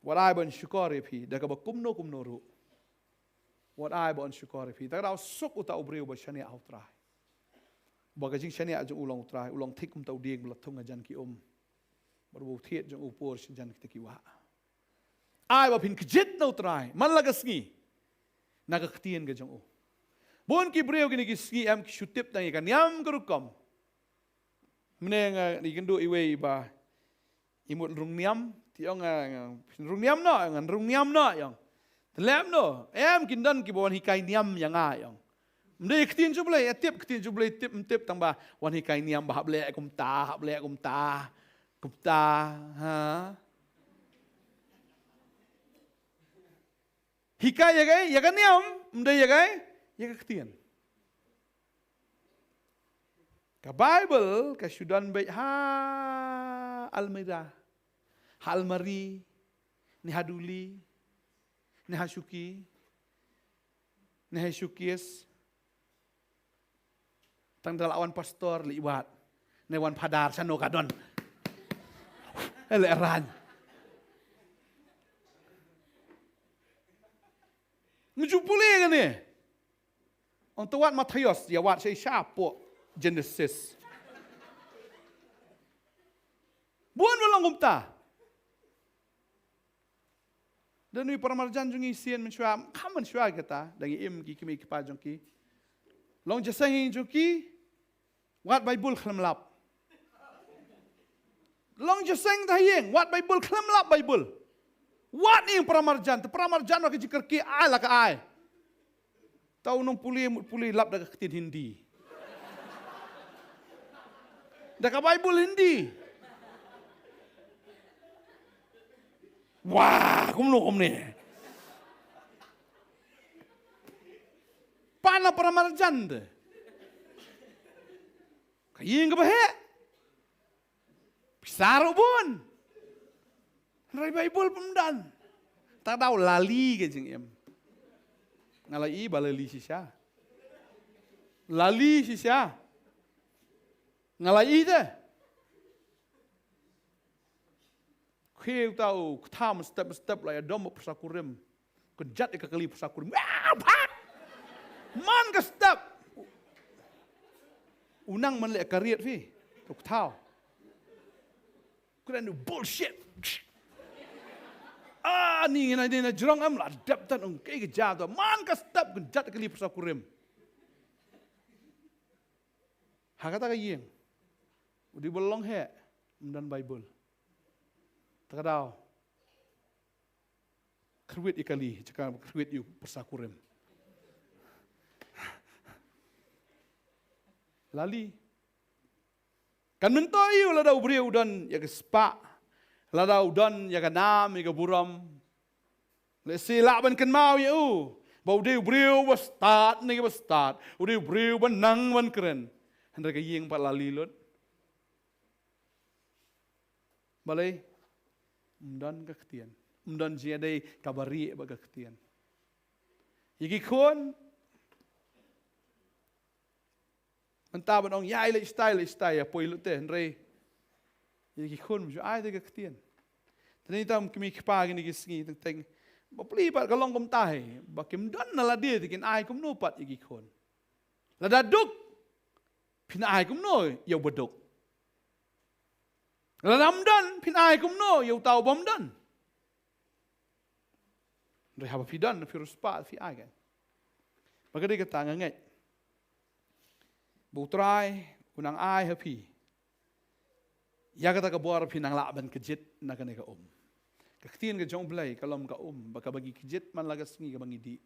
wat ai ban shukor ïa phi da kaba kumno kumno ruh. Wat ai ban shukor ïa phi. Te ka daw suk uta u briew uba shaniah ha U Trai, ba ka jingshaniah jong u long U Trai. U long thik kumta u dieng ba la thung hajan ki um, bad uba thied jong u por shajan kita ki wah. Ai ba phin kjit na U Trai man la ka sngi na ka ktien ka jong u. Bun ki briew kine ki sngi em ki shu tip tang ïa ka niam ka rukom. Mynne nga ïakynduh iwei ba i mut rung niam, te i ong, "Nga, nga, phin rung niam noh, ngan rung niam noh," i ong. "Te lem noh." Em, kin don kiba wan hikai niam ïa nga, i ong. Ym dei ktien jong U Blei, eh, tip ktien jong U Blei, tip ym tip, tang ba wan hikai niam ba hap leh kumta, hap leh kumta. Kumta, ha? Hikai ïa kaei? Ïa ka niam, ym dei ïa kaei? Ïa ka ktien. Ka Baibl ka shu don beit ha almirah, ha almari, ne ha duli, ne ha shuki, ne ha shukis. Tang da la wan pastor leit wad, ne wan phadar shano ka don. Eh, leh rang. Ngi ju pule kane. Ong to wad Mathaios, ïa wad sha i shapoh Genesis. Bun ba long kumta. Da nui paramarjan jong ngi sien mynshuwa, kham mynshuwa kata, da ngi im ki kmie ki kpa jong ki. Long jingïaseng jong ki, wad Baibl khlem lap. Long jingïaseng da ha ïing, wad Baibl khlem lap Baibl. Wad ïing paramarjan, te paramarjan wa ka jingkyrkieh ai la ka ai. Tau nong pule, mut pule lap da ka ktien Hindi. Da ka Baibl Hindi. Wah, kumno kumne. Pana paramarjan te. Ka ïing kaba heh. Pisa ruh bun. Hynrei Baibl pym don. Ta daw lali ka jingim. Nga la i ba lali shisha. Lali shisha. Nga la i te. Khie uta u kta mynstep mynstep la ïa dom pyrsa kurim. Kynjat ïa ka kali pyrsa kurim. Ah, phak! Man ka step. U nang man leh ka riat phi. U kta. Kren u bullshit. Ah, ni ngi na, ni na jrong em la dep tan ong kaei ka jia to. Man ka step kynjat ïa ka kali pyrsa kurim. Ha kata ka ïing. U dei ba long heh, ym don Baibl. Ta ka daw. Kyrwit ïa kali, jaka kyrwit ïa u pyrsa kurim. lali. Kan myntoi ïa u lada u briew u don ïa ka spah, lada u don ïa ka nam, ïa ka burom. Lehse lah ban kynmaw ïa u ba u dei u briew ba stad ne ba stad, u dei u briew ba nang ban kren. Hynrei ka ïing pat lali lut. Balei? Ym don ka ktien. Ym don jingïadei kaba rieh bad ka ktien. Ïa ki khun, mynta ban ong ïa, leit shatai, leit shatai, ïa poi lut te, hynrei ïa ki khun ym ju ai te ka ktien. Te ngi tam kmie kpa kine ki sngi teng teng, ba plie pat ka long kumta hi, ba kim don na lade te kin ai kumno pat ïa ki khun. Lada duk, phin ai kumno ïa uba duk? Lada ym don, phin ai kumno ïa uta uba ym don? Hynrei haba phi don, phi riewspah, phi ai kan. Bad ka dei kata nga ngeit ba U Trai u nang ai ha phi ïa kata ka bor phin nang lah ban kjit na kane ka um. Ka ktien ka jong U Blei ka long ka um, bad kaba ngi kjit man la ka sngi kaba ngi dih.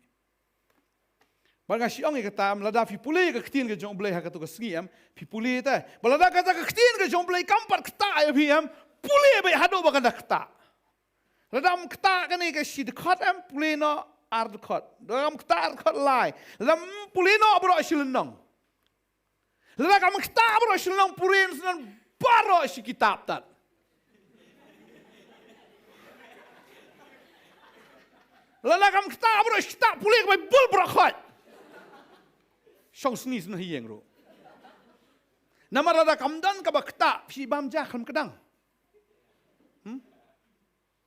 Bad nga shu ong ïa kata, em, lada phi pule ka ktien ka jong U Blei ha kato ka sngi, em, phi pule te. Bad lada kata ka ktien ka jong U Blei kam pat ktah ïa phi, em, pule beit haduh ba kan da ktah. Lada ym ktah kane ka shi dkhot, em, pule noh ar dkhot. Lada ym ktah ar dkhot, lai. Lada ym pule noh baroh shi lynnong. Lada kam ktah baroh shi lynnong, pule noh baroh shi kitab tad. Lada kam ktah baroh shi kitab, pule ka Baibl baroh khoit. Shong sngi sngewsih ïeng ruh. Namar lada kam don kaba ktah, phi bam ja khlem kdang. Hmm?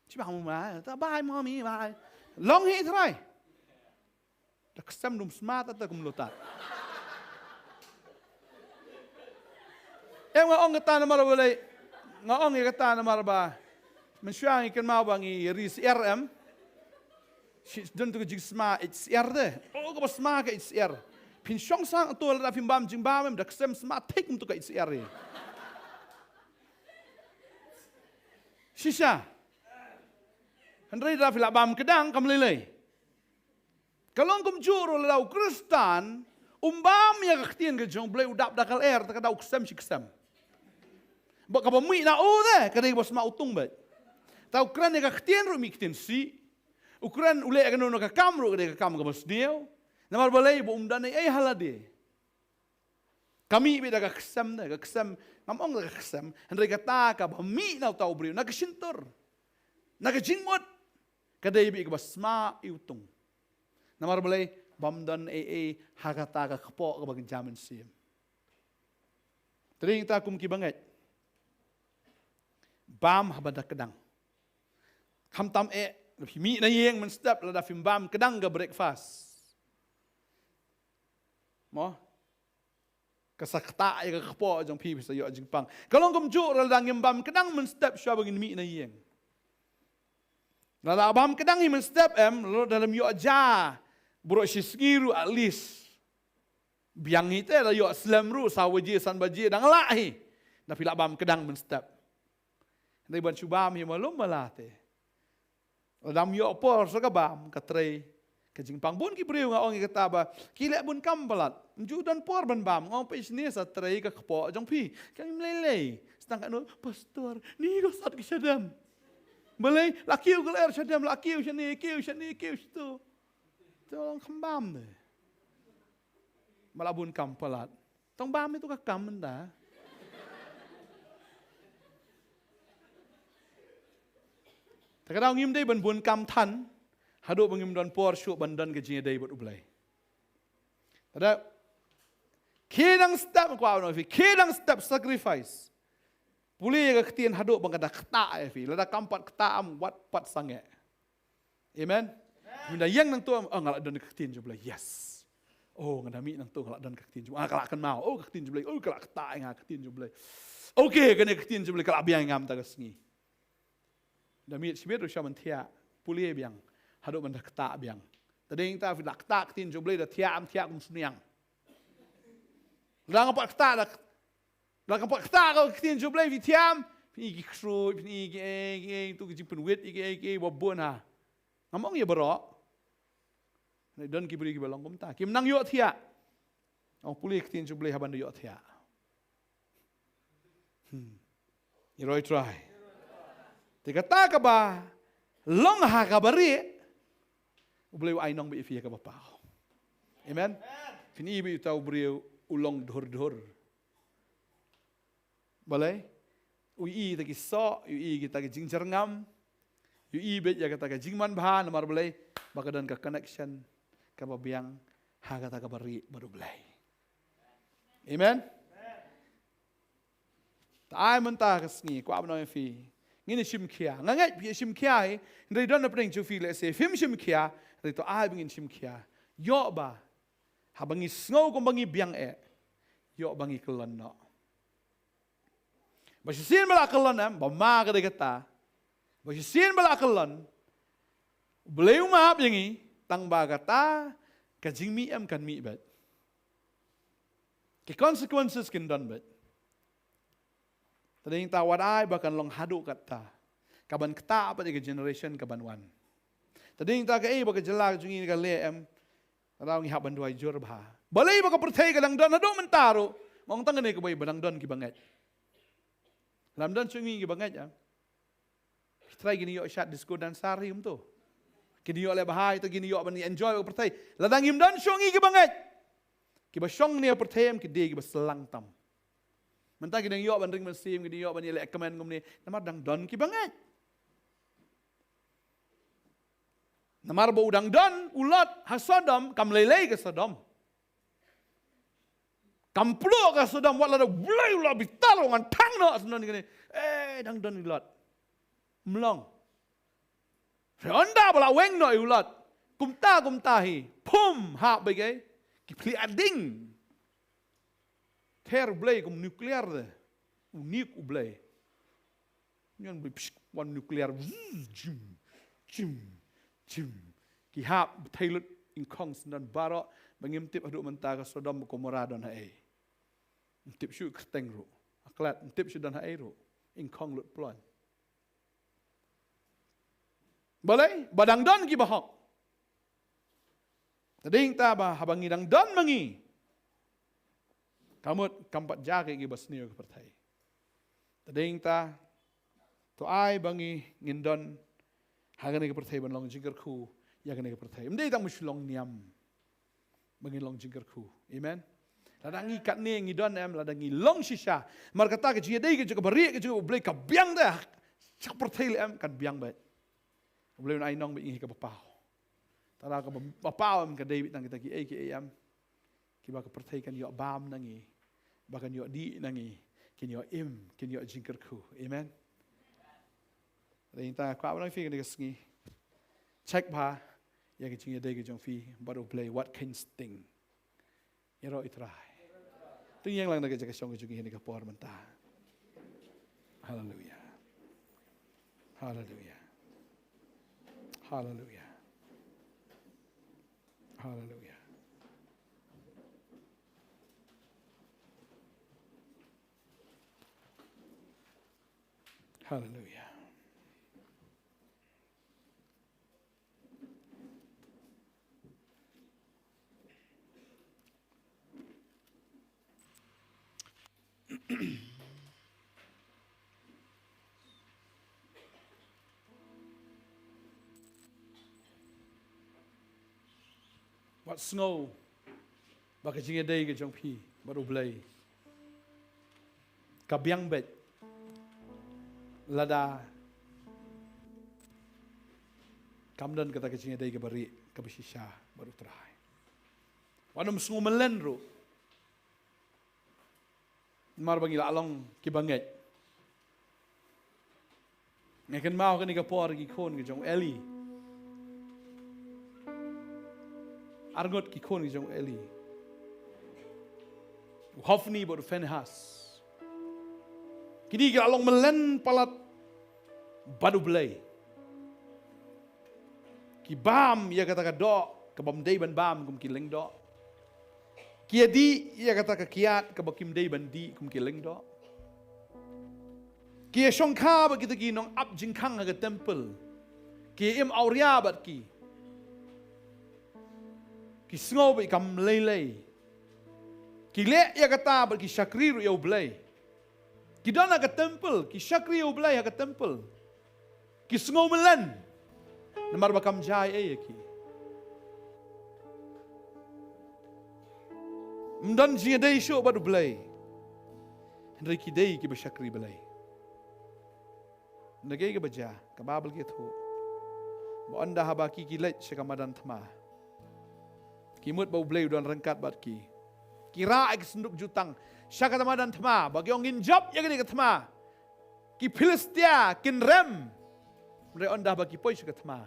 Shi bam ma, ta bye mommy, bye. Long hi Trai. Da ksew dum smat ta kumno ta. Em, nga ong kata namar balei, nga ong ïa kata namar ba mynshuwa ngi kynmaw ba ngi ri syiar, em. Shi don tu ka jingsma ïeit syiar te. Oh, kaba sma ka ïeit syiar. Phin shong sang to lada phim bam jingbam, em, da ksew sma thik kum tu ka ïeit syiar hi. Shisha. Hynrei lada phi lah bam kdang kam lei lei. Ka long kumjuh ruh lada u Khristan um bam ïa ka ktien ka jong U Blei, u dap da ka lyer, te ka da u ksem shi ksem. Bad kaba mih na u te ka dei kaba sma u tung beit. Te u kren ïa ka ktien ruh mih ktien sih. U kren, u leh kano kano ka kam ruh ka dei ka kam kaba sniew. Namar balei? Ba um don ei ei ha lade. Ka mih beit da ka ksem te, ka ksem, ngam ong da ka ksem, hynrei kata kaba mih na uta u briew, na ka shyntur, na ka jingmut, ka dei beit kaba sma ïa u tung. Namar balei? Bym don ei ei ha kata ka kpoh kaba kynja mynsiem. Te dei ïa kita kum ki bangeit, bam haba da kdang. Khamtam eh, phi mih na ïing mynstep lada phim bam kdang ka breakfast. Mo? Ka sa ktah ïa ka kpoh jong phi, phi sa ïoh jingpang. Ka long kumjuh ruh lada ngim bam kdang mynstep shuwa ba ngin mih na ïing. Lada bam kdang hi mynstep, em, lada lem ïoh ja baroh shi sngi ruh at least. Biang hi te, lada ïoh slem ruh saw baje san baje dang lah hi. Da phi lah bam kdang mynstep. Hynrei ban shu bam hi malu mala te. Lada ym ïoh por sa ka bam, ka trei ka jingpang. Bun ki briew nga ong ïa kata ba ki leh bun kam palat, ym ju don por ban bam. Nga ong peit shane, sa trei ka kpoh jong phi. Kam lei lei. Sa tang katno, pastor, ni ko sat ki shadem. Balei? La kiew ka lyer shadem, la kiew shane, kiew shane, kiew shitu. To ong kham bam de. Ba la bun kam palat. Tang bam ïa tu ka kam mynta. Te ka daw ngim dei ban bun kam than haduh ba ngim don por shuh ban don ka jingïadei bad U Blei. Te da khie dang step, kwah ban ong ïa phi, khie dang step sacrifice. Pule ïa ka ktien haduh ba ka da ktah ïa phi. Lada kam pat ktah, em, wat pat sangeh. Amen. Mynta ïeng nangto, oh, nga la don ka ktien jong U Blei. Yes. Oh, nga da mih nangto, nga la don ka ktien jong U Blei. Ah, ka la kynmaw. Oh, ka ktien jong U Blei. Oh, ka la ktah ïa nga ka ktien jong U Blei. Okay, kane ka ktien jong U Blei ka la biang ïa nga mynta ka sngi. Da mih shibit ruh sha ban thiah. Pule biang haduh ban da ktah biang. Te dei ta phi la ktah ka ktien jong U Blei, da thiah, em, thiah kum sniang. Da nga pat ktah, da Da ka pat ktah ka ktien jong U Blei, phi thiam, phin i ki ksuid, phin i ki ei ki ei, tu ki jingpynwit, i ki ei ki ei, ba bun ha. Ngam ong ïa baroh. Don ki briew kiba long kumta, kim nang ïohthiah. Ong pule ktien jong U Blei haba da ïohthiah. Hmm. Ïaroh Trai. Te kata kaba long ha kaba rieh, U Blei u ai nong bad ïa phi ha kaba paw. Amen. Phin ïohi bad uta u briew u long dur dur. Balei? U ïohi kita ki soh, u ïohi kita ki jingjyrngam, u ïohi bad ïa kata ka jingmanbha namar balei? Ba ka don ka connection kaba biang ha kata kaba rieh bad U Blei. Amen. Te ai mynta ka sngi, kwah ban ong ïa phi, ngin ïa shim khia. Nga ngeit phi ïa shim khia hi, hynrei don na pdeng jong phi lehse phim shim khia, hynrei to ai ba ngin shim khia. Ïoh ba haba ngi sngew kumba ngi biang eh, ïoh ba ngi kyllon noh. Ba shisien ba la kyllon em, ba ma ka dei kata. Ba shisien ba la kyllon, U Blei u map ïa ngi, tang ba kata ka jingmih em kan mih beit. Ki consequences kin don beit. Te dei ta wat ai ba kan long haduh katta, kaban ktah pat ïa ka generation kaban wan. Te dei ta kaei ba ka jylla ka jong ngi ka leh em, ka daw ngi hap ban duwai jur bha. Balei ba ka pyrthei ka dang don haduh mynta ruh, nga ong tang kane kawei ba dang don kiba ngeit. Lam don shuh ngi kiba ngeit em. Trai kine ïoh shad disco dancer hi um to. Kine ïoh leh bha hi to, kine ïoh ban enjoy ka pyrthei. Lada ngim don shuh ngi kiba ngeit, kiba shong ne pyrthei em ki dei kiba slang tam. Mynta ki dang ïoh ban ring mynsiem, ki dang ïoh ban ïaleh kmen kumne namar dang don kiba ngeit. Namar ba u dang don u Lot ha Sodom, kam lei lei ka Sodom. Kam pluh ka Sodom, wat la da U Blei u la bitar u ngan thang noh Sodom kane. Eh, dang don i Lot. Mlong. Hynda ba la weng noh i u Lot, kumta kumta hi, pum, hap beit ki, ki plie ading. Ther U Blei kum nuclear de. U nuke U Blei. Ngan bri psh, wan nuclear, vzz, jim, jim, jim. Ki hap bthei lut, ingkhong syndon baroh, ba ngim tip haduh mynta ka Sodom Gomorrah don haei. Ngim tip shuh kyrteng ruh. Aklat, ngim tip shuh don haei ruh. Ingkhong lut ploiñ. Balei, ba dang don kiba hok. Te dei ta ba, haba ngi dang don ma ngi, kamut kam pat jia ki kiba sniew ka pyrthei. Te dei ta, to ai ba ngi ngin don ha kane ka pyrthei ban long jingkyrkhu ïa kane ka pyrthei. Ym dei tang ba shu long niam ba ngin long jingkyrkhu. Amen. Lada ngi katne ngi don em, lada ngi long shisha, namar kata ka jingïadei ka jong ka barieh ka jong U Blei ka biang de. Sha pyrthei leh em kan biang beit. U Blei un ai nong beit ngi ha kaba paw. Tang kaba paw em ka dei beit tang kita kiei kiei em kiba ka pyrthei kan ïoh bam na ngi, ba kan ïoh dih na ngi, kin ïoh im, kin ïoh jingkyrkhu. Amen. Te dei ta kwah ban ong ïa phi kane ka sngi, check bha ïa ka jingïadei ka jong phi bad U Blei, wat kheiñ sting. Ïaroh i Trai. To ïeng lang na ka jaka shong ka jong ngi ha kane ka por mynta. Haleluia. Haleluia. Haleluia. Haleluia. Haleluia. Wat sngew ba ka jingïadei ka jong phi bad U Blei ka biang beit lada kam don kata ka jingïadei kaba rieh kaba shisha bad U Trai. Wat nym sngew mlien ruh. Namar ba ngi la long kiba ngeit. Nga kynmaw kane ka por ki khun ki jong Eli. Arngut ki khun ki jong Eli. U Hofni bad u Phinehas. Kine ki la long mlien palat bad U Blei. Ki bam ïa kata ka doh ka bym dei ban bam kum ki lyngdoh. Ki ïa dih ïa kata ka kiad kaba kim dei ban dih kum ki lyngdoh. Ki ïa shongkha bad kita ki nongap jingkhang ha ka temple. Ki im awria bad ki. Ki sngew ba kam lei lei. Ki leh ïa kata bad ki shakri ruh ïa U Blei. Ki don ha ka temple, ki shakri ïa U Blei ha ka temple. Ki sngew mlien. Namar ba kam jia ei ei ïa ki. Ym don jingïadei shuh bad U Blei. Hynrei ki dei kiba shakri Blei. Na kaei kaba jia, ka Baibl ka ïathuh ba ynda haba ki ki leit sha ka madan thma, ki mut ba U Blei u don ryngkat bad ki. Ki rah ïa ka synduk jutang sha ka madan thma, ba ki ong, ngin jop ïa kane ka thma. Ki Philistia kin rem. Hynrei ynda ba ki poi sha ka thma,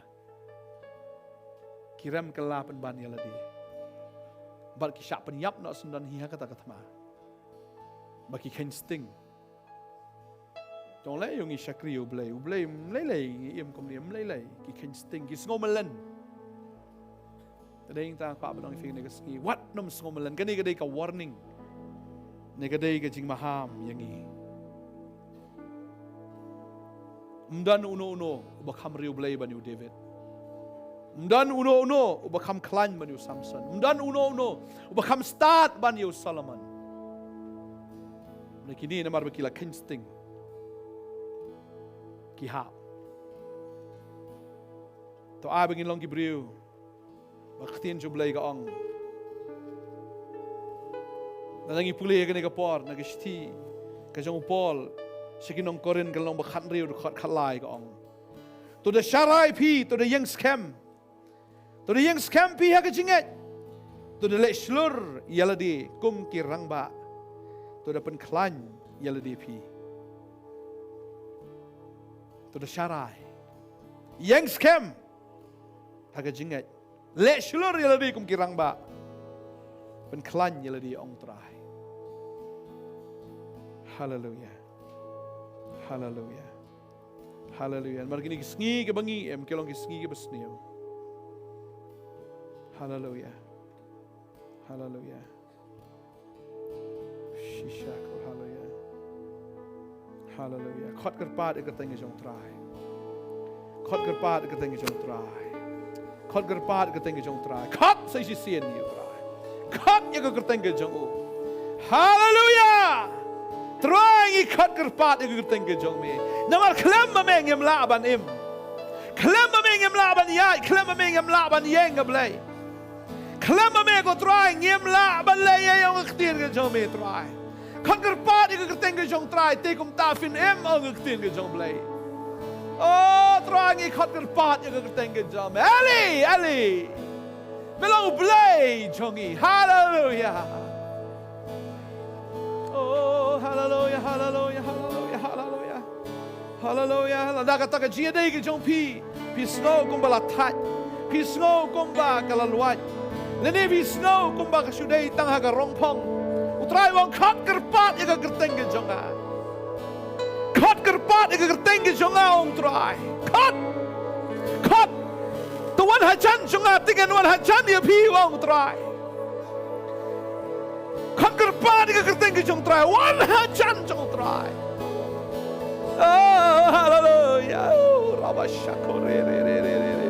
ki rem kylla pynban ïa lade. Bad ki shah pynïap noh syndon hi ha kata ka thma. Ba ki kheiñ sting. Tang lei ïa ngi shakri ïa U Blei, U Blei ym lei lei, ngi im kumne ym lei lei, ki kheiñ sting, ki sngew mlien. Te dei ngi tang kwah ban ong ïa phi kane ka sngi, wat nym sngew mlien, kane ka dei ka warning. Ne ka dei ka jingmaham ïa ngi. Ym don uno uno uba kham riewblei ban ïa u David. Ym don uno uno uba kham khlaiñ ban ïa u Samson. Ym don uno uno uba kham stad ban ïa u Solomon. Hynrei kine namar ba ki la kheiñ sting, ki hap. To ai ba ngin long ki briew ba ka ktien jong U Blei ka ong. Lada ngi pule ïa kane ka por na ka shithi ka jong u Paul sha ki nong Korinth, ka lynnong ba khathynriew, dkhot khatlai, ka ong, to da sharai phi, to da ïeng skhem. To da ïeng skhem phi ha ka jingngeit. To da leh shlur ïa lade kum ki rangbah. To da pynkhlaiñ ïa lade phi. To da sharai, ïeng skhem ha ka jingngeit. Leh shlur ïa lade kum ki rangbah. Pynkhlaiñ ïa lade, ong Trai. Haleluia. Haleluia. Haleluia. Namar kine ki sngi kiba ngi im ki long ki sngi kiba sniew. Haleluia. Haleluia. Shisha ko, haleluia. Haleluia. Khot kyrpad ïa ka kyrteng ka jong Trai. Khot kyrpad ïa ka kyrteng ka jong Trai. Khot kyrpad ïa ka kyrteng ka jong Trai. Khot sa shisien ïa u Trai. Khot ïa ka kyrteng ka jong u. Haleluia. Trai, ngi khot kyrpad ïa ka kyrteng ka jong me. Namar khlem ma me ngim lah ban im. Khlem ma me ngim lah ban ïaid, khlem ma me ngim lah ban ïeng, A Blei. Khlem ma me ko Trai ngim lah ban leh ei ei, ong ka ktien ka jong me Trai. Khot kyrpad ïa ka kyrteng ka jong Trai, te kumta phin im, ong ka ktien ka jong Blei. O Trai, ngi khot kyrpad ïa ka kyrteng ka jong me. Eli, Eli. Me long U Blei jong ngi. Haleluia. O haleluia, haleluia, haleluia, haleluia. Haleluia. Lada kata ka jingïadei ka jong phi, phi sngew kumba la thait, phi sngew kumba ka la luid, lane phi sngew kumba ka shu dei tang ha ka rongphong, U Trai u ong, khot kyrpad ïa ka kyrteng ka jong nga. Khot kyrpad ïa ka kyrteng ka jong nga, ong Trai. Khot. Khot. To wan hajan jong nga, te ngan wan hajan ïa phi, ong Trai. Khot kyrpad ïa ka kyrteng ka jong Trai. Wan hajan jong Trai. Oh, haleluia. Oh, rabashakore re re re re re.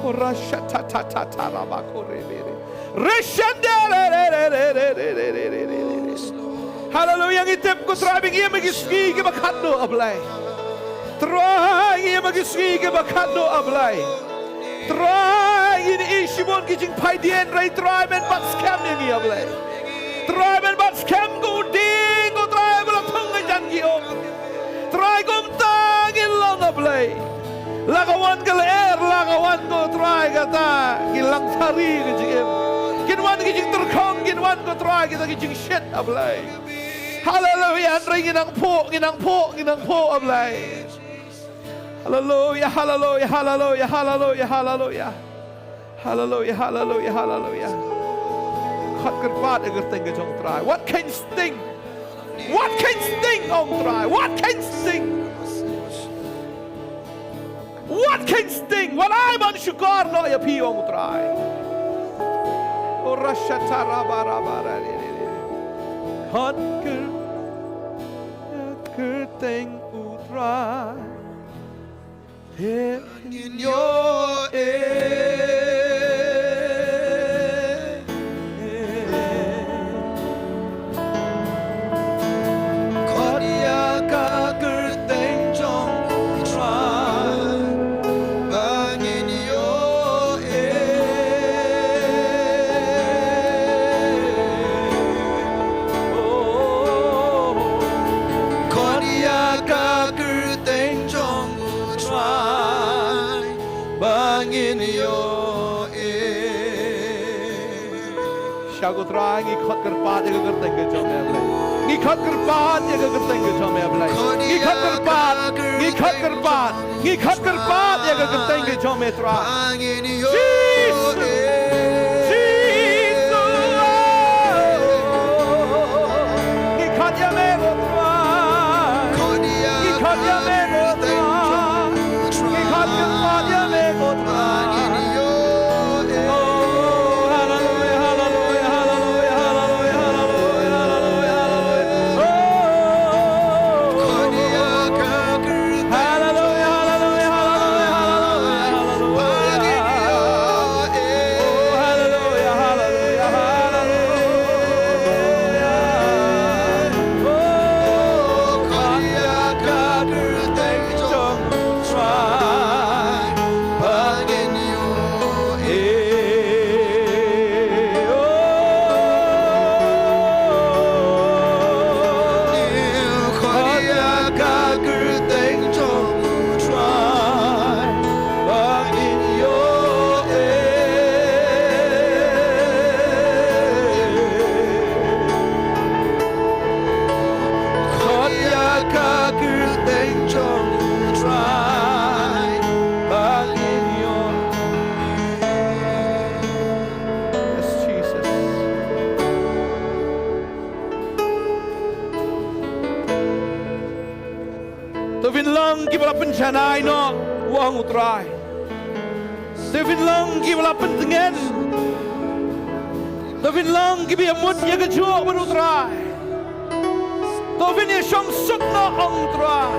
Oh, rashatatata rabakore re re. Reshande re re re re re re re re re re. Haleluia. Ngi tip ko Trai ba ngi ïa ma ki sngi kiba khatduh, A Blei. Trai, ngi ïa ma ki sngi kiba khatduh, A Blei. Trai, ngin ïohi shibun ki jingphaidien, hynrei Trai men bat skhem ïa ngi, A Blei. Trai men bat skhem ko u dieng, ko Trai ba la thung hajan ki um. Trai kumta ngin long, A Blei. La ka wan ka lyer, la ka wan ko Trai kata ki langthari ka jingim. Kin wan ki jingtyrkhong, kin wan ko Trai kita ki jingshit, A Blei. Haleluia, hynrei ngin nang phuh, ngin nang phuh, ngin nang phuh, A Blei. Haleluia, haleluia, haleluia, haleluia, haleluia. Haleluia, haleluia, haleluia. Khot kyrpad ïa ka kyrteng ka jong Trai. Wat kheiñ sting. Wat kheiñ sting, ong Trai. Wat kheiñ sting. Wat kheiñ sting. Wat ai ban shukor noh ïa phi, ong Trai. O rasha tara bara bara re re re. Khot kyr-, kyrteng U Trai. Him in your ear. Khot ïa Ngin ïoh eh. Sha ko Trai, ngi khot kyrpad ïa ka kyrteng ka jong me, Blei. Ngi khot kyrpad ïa ka kyrteng ka jong me, Blei. Ngi khot kyrpad, ngi khot kyrpad, ngi khot kyrpad ïa ka kyrteng ka jong me, Trai. Jesus. Jesus. Ngi khot ïa me, ko Trai. Ngi khot ïa me, ko Trai. Ngi khot kyrpad ïa me, ko Trai. Oh, hallelujah, hallelujah, hallelujah. Oh, hallelujah, hallelujah, hallelujah, hallelujah. Oh, hallelujah, hallelujah, hallelujah. Oh, khot ïa ka kyrteng jong Trai ba ngin ïoh eh. Oh, khot ïa ka kyrteng jong Trai ba ngin ïoh eh. Khot ïa ka kyrteng jong Trai ba ngin ïoh. Yes, Jesus. To phin long kiba la pynjanai noh, ong u Trai. To phin long kiba la pyntngen. To phin long kiba ïamut ïa kajuh bad u Trai. To phin ïashong suk noh, ong u Trai.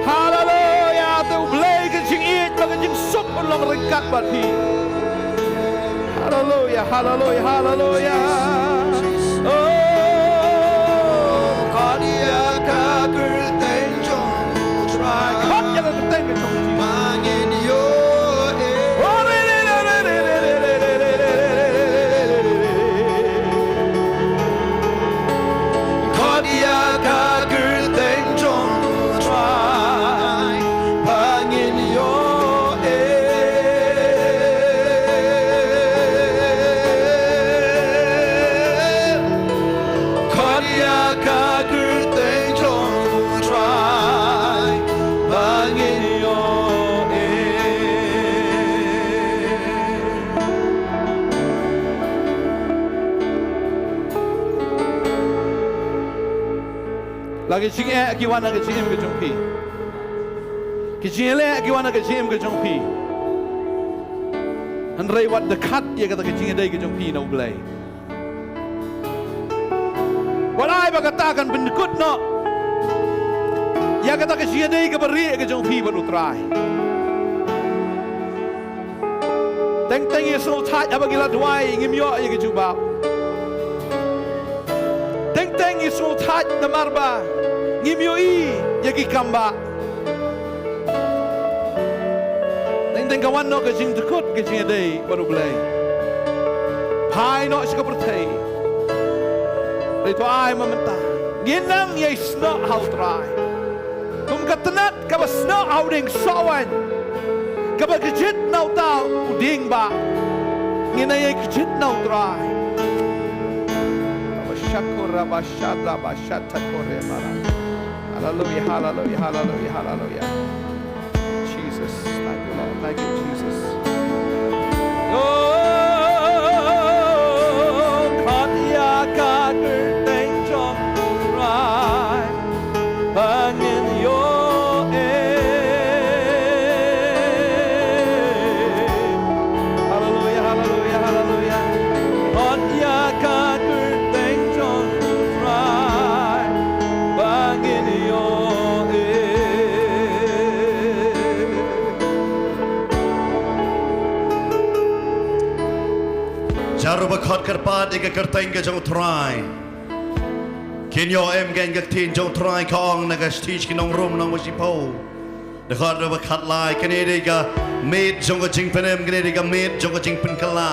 Haleluia, te U Blei, ka jingïeit bad ka jingsuk un long ryngkat bad phi. Haleluia, haleluia, haleluia. Oh, khot ïa ka kyrteng jong U Trai. Khot ïa ka kyrteng jong U Trai. Ba ngin ïoh eh. Oh, re, re, re. Khot ïa ka kyrteng jong U Trai ba ngin ïoh eh. Khot ïa ka kyrteng jong U Trai ba ngin ïoh eh. La ki jingeh ki wan ha ka jingim ka jong phi. Ki jingïaleh ki wan ha ka jingim ka jong phi. Hynrei wat da khat ïa kata ka jingïadei ka jong phi na U Blei. Wat ai ba kata kan pyndkut noh ïa kata ka jingïadei kaba rieh ka jong phi bad U Trai. Teng teng ïa sngewthait haba ngi la duwai ngim ïoh ïa ki jubab. Teng teng ïa sngewthait namar ba ngim ïohi ïa ki kambah. Teng teng ka wan noh ka jingdkut ka jingïadei bad U Blei. Phai noh sha ka pyrthei. Dei to ai ma mynta ngin nang ïai snoh ha U Trai. Kum ka tnat kaba snoh ha u dieng sohwaiñ, kaba kjit na uta u dieng bah, ngin ïai kjit na U Trai. Rabashakor rabashad rabashatakor mara. Haleluia, haleluia, haleluia, haleluia. Jesus, thank you, Lord. Thank you, Jesus. Oh, khot ïa ka kyrteng jong U Trai. Ba ngin ïoh eh. Haleluia, haleluia, haleluia. Khot ïa ka kyrteng jong U Trai. Ba ngin ïoh eh. Jar ruh ba khot kyrpad ïa ka kyrteng ka jong U Trai. Kin ïoh em kein ka ktien jong U Trai ka ong na ka shithi sha ki nong Rom lynnong ba shiphew. Dkhot ba khatlai, kane dei ka miet jong ka jingpynim, kane dei ka miet jong ka jingpynkylla.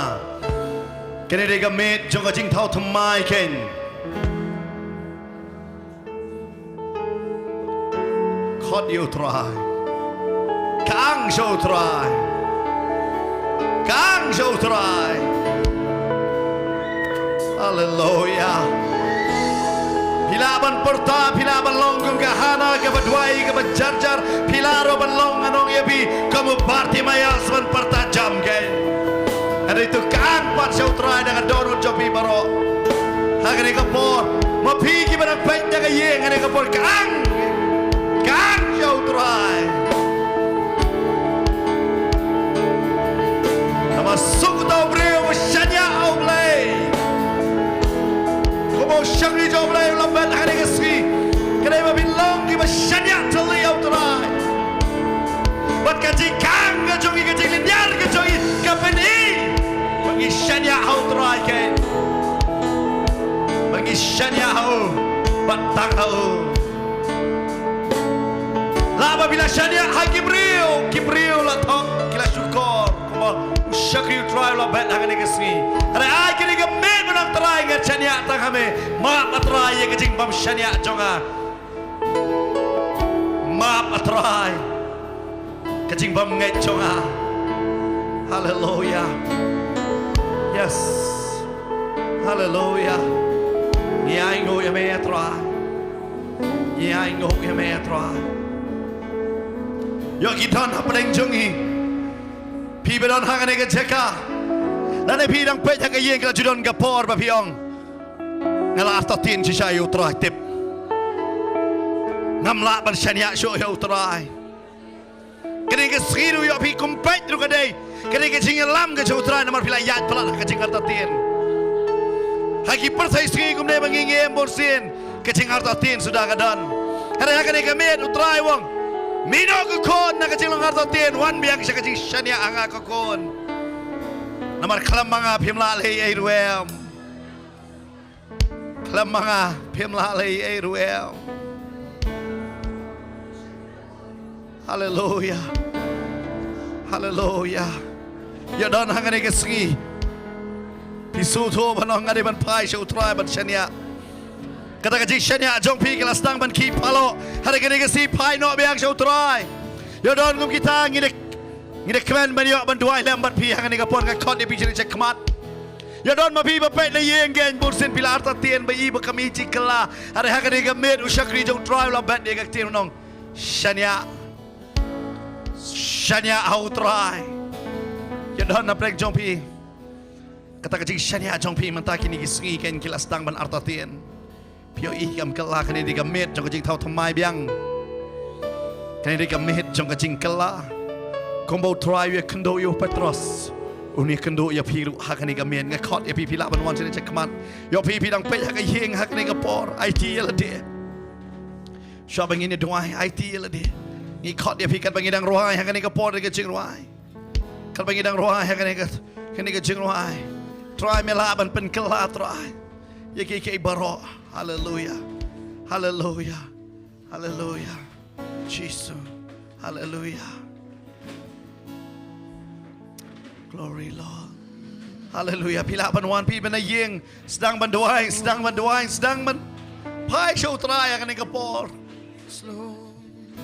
Kane dei ka miet jong ka jingthaw thymmai kein. Khot ïa U Trai. Ka ang Kang sha U Trai. Kang sha U Trai. Haleluya. Phi lah ban pyrta, phi lah ban long kum ka Hana kaba duwai, kaba jar jar. Phi lah ruh ban long, nga ong ïa phi, kum u Bartimaeus ban pyrta jam kein. Hynrei to kang pat sha U Trai da ka dohnud jong phi baroh. Ha kane ka por, ma phi kiba dang peit da ka ïing ha kane ka por, kang. Kang sha U Trai. Namar suk uta u briew ba shaniah ha U Blei. Kumba u shakri jong U Blei u la bet ha kane ka sngi. Ka dei ba phin long kiba shaniah tylli ha U Trai. Bad ka jingkang ka jong ngi, ka jinglynñiar ka jong ngi, ka pyni ba ngi shaniah ha U Trai kein. Ba ngi shaniah ha U. Bad tang ha U. Lah ba phi la shaniah ha ki briew, ki briew la thok, ki la shukor. Kumba u shakri U Trai u la bet ha kane ka sngi. Hynrei ai kane ka miet, Mynsiem Trai, nga shaniah tang ha me. Map, A Trai, ïa ka jingbym shaniah jong nga. Map, A Trai, ka jingbym ngeit jong nga. Haleluya. Yes. Haleluya. Ngi ainguh ïa me, A Trai. Ngi ainguh ïa me, A Trai. Ïoh ki don hapdeng jong ngi. Phi ba don ha kane ka jaka. Lane phi dang peit ha ka ïing, ka la ju don ka por ba phi ong, nga la artatien shisha ïa U Trai, tip. Ngam lah ban shaniah shuh ïa U Trai. Kane ka sngi ruh ïoh phi kum peit ruh ka dei kane ka jingïalam ka jong U Trai namar phi la ïaid palat ha ka jingartatien. Ha ki pyrthei sngi kum dei ba ngi ngim bun sien ka jingartatien suda ka don. Hynrei ha kane ka miet U Trai u ong, mih noh ko khun na ka jinglong artatien, wan biang sha ka jingshaniah ha nga ko khun. Namar khlem ma nga phim lah leh ei ruh em. Khlem ma nga phim lah leh ei ruh em. Haleluya. Haleluya. Ïa don ha kane ka sngi. Phi sngewthuh ban ong nga dei ban phai sha U Trai ban shaniah. Kata ka jingshaniah jong phi ka la sdang ban khih palat. Hynrei kane ka sngi phai noh biang sha U Trai. Ïa don kum kita ngi dei, ngi dei kmen ban ïoh ban duwai lem bad phi ha kane ka por, nga khot ïa phi sha ri sha khmat. Ïa don ma phi ba peit na ïing, ngi bun sien phi la artatien ba i ba kam i jingkylla. Hynrei ha kane ka miet u shakri jong U Trai u la bet ïa ka ktien u ong, shaniah. Shaniah ha U Trai. Ïa don na pdeng jong phi kata ka jingshaniah jong phi mynta kine ki sngi kein ki la sdang ban artatien. Phi ïohi kam kylla, kane dei ka miet jong ka jingthaw thymmai biang. Kane dei ka miet jong ka jingkylla. Kumba U Trai u ïakynduh ïa u Petros, un ïakynduh ïa phi ruh ha kane ka miet. Nga khot ïa phi, phi lah ban wan sha ri sha khmat. Ïoh phi, phi dang peit ha ka ïing ha kane ka por, aiti ïa lade. Shuwa ba ngin ïa duwai, aiti ïa lade. Ngi khot ïa phi katba ngi dang rwai ha kane ka por, ka jingrwai. Katba ngi dang rwai ha kane ka, kane ka jingrwai, Trai me lah ban pynkylla Trai ïa kiei kiei baroh. Haleluya. Haleluya. Haleluya. Jisu. Haleluya. Glory Lord. Haleluya. Phi lah ban wan, phi ba na ïing, sdang ban duwai, sdang ban duwai, sdang ban phai sha U Trai ha kane ka por.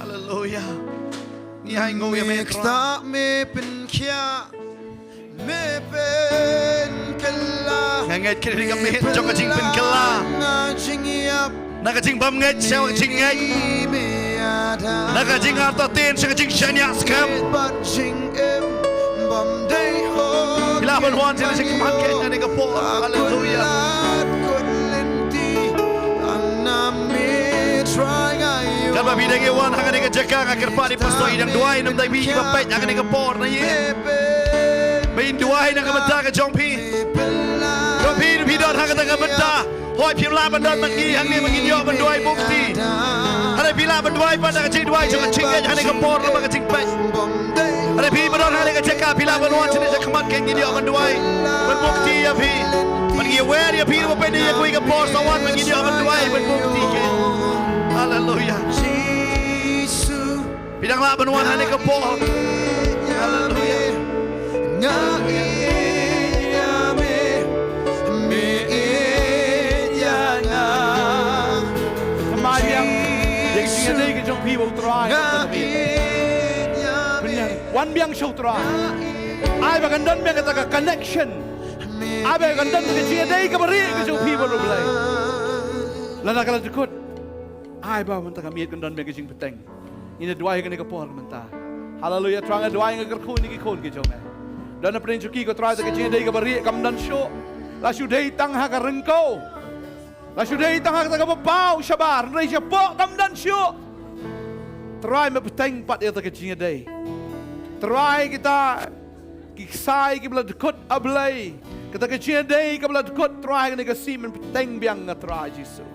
Haleluya. Ngi ainguh ïa me Trai. Me pynkylla, me pynkylla. Nga ngeit kane ka miet jong ka jingpynkylla. Na ka jingbymngeit sha ka jingngeit. Na ka jingartatien sha ka jingshaniah skhem. Phi lah ban wan sha ri sha khmat kein ha kane ka por. Haleluya. Katba phi dang ïa wan ha kane ka jaka, nga kyrpad ïa pastor, i dang duwai na ka bynta phi ba peit ha kane ka por na ïing. Ba in duwai na ka bynta ka jong phi. Jong phi, phi don ha kata ka bynta. Hooid phim lah ban don bad ngi hangne ba ngin ïoh ban duwai bukti. Hynrei phi lah ban duwai pat da ka jingduwai jong ka jingngeit ha kane ka por lyngba ka jingpeit. Hynrei phi ba don ha kane ka jaka, phi lah ban wan sha ri sha khmat kein, ngin ïoh ban duwai ban bukti ïa phi. Bad ngi wer ïa phi ba peit ïa kawei ka por, sa wan ba ngin ïoh ban duwai ban bukti kein. Haleluya. Phi dang lah ban wan ha kane ka por. Haleluya. Nga ïeit ïa me, me ïeit ïa nga. Thymmai biang ïa ka jingïadei ka jong phi bad U Trai. Nga ïeit ïa me. Wan biang sha u Trai. Ai ba kan don biang kata ka connection. Ai ba kan don ka jingïadei kaba rieh ka jong phi bad u Blei. Lada ka la dkut, ai ba mynta ka miet kan don biang ka jingpynteng. Ngin ïa duwai ha kane ka por mynta. Haleluya. Trai nga duwai nga kyrkhu ïa ki khun ki jong me. Don hapdeng jong ki ko Trai kata ka jingïadei kaba rieh kam don shuh. La shu dei tang ha ka ryngkew. La shu dei tang ha kata kaba paw shabar, hynrei shapoh kam don shuh. Trai me bteng pat ïa kata ka jingïadei. Trai kita ki ksai kiba la dkut, A Blei. Kata ka jingïadei kaba la dkut, Trai, kane ka sngi men bteng biang, A Trai Jisu.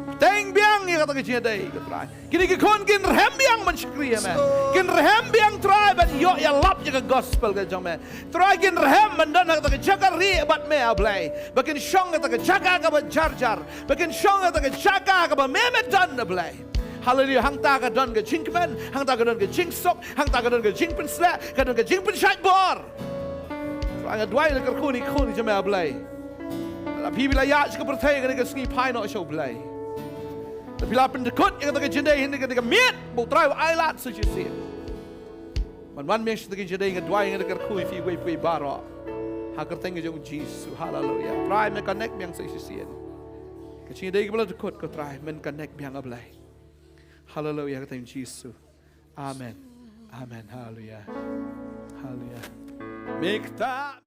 Bteng biang ïa kata ka jingïadei, A Trai. Kine ki khun kin rhem biang ban shakri ïa me. Kin rhem biang, Trai, ban ïoh ïalap ïa ka gospel ka jong me. Trai, kin rhem ban don ha kata ka jaka rieh bad me, A Blei. Ba kin shong ha kata ka jaka kaba jar jar. Ba kin shong ha kata ka jaka kaba me me don, A Blei. Haleluya. Hangta ka don ka jingkmen, hangta ka don ka jingsuk, hangta ka don ka jingpynsleh, ka don ka jingpynshait bor. Trai nga duwai, nga kyrkhu ïa ki khun ki jong me, A Blei. La phi, phi la ïaid sha ka pyrthei kane ka sngi, phai noh sha u Blei. La phi la pyndkut ïa kata ka jingïadei, hynrei kane ka miet ba u Trai u ailad sa shisien. Ban wan biang sha kata ka jingïadei, nga duwai, nga kyrkhu ïa phi uwei pa uwei baroh. Ha ka kyrteng ka jong u Jisu. Haleluya. Trai, men connect biang sa shisien. Ka jingïadei kaba la dkut ko Trai, men connect biang, A Blei. Haleluya, ha ka kyrteng Jisu. Amen. Amen. Haleluya. Haleluya. Mikta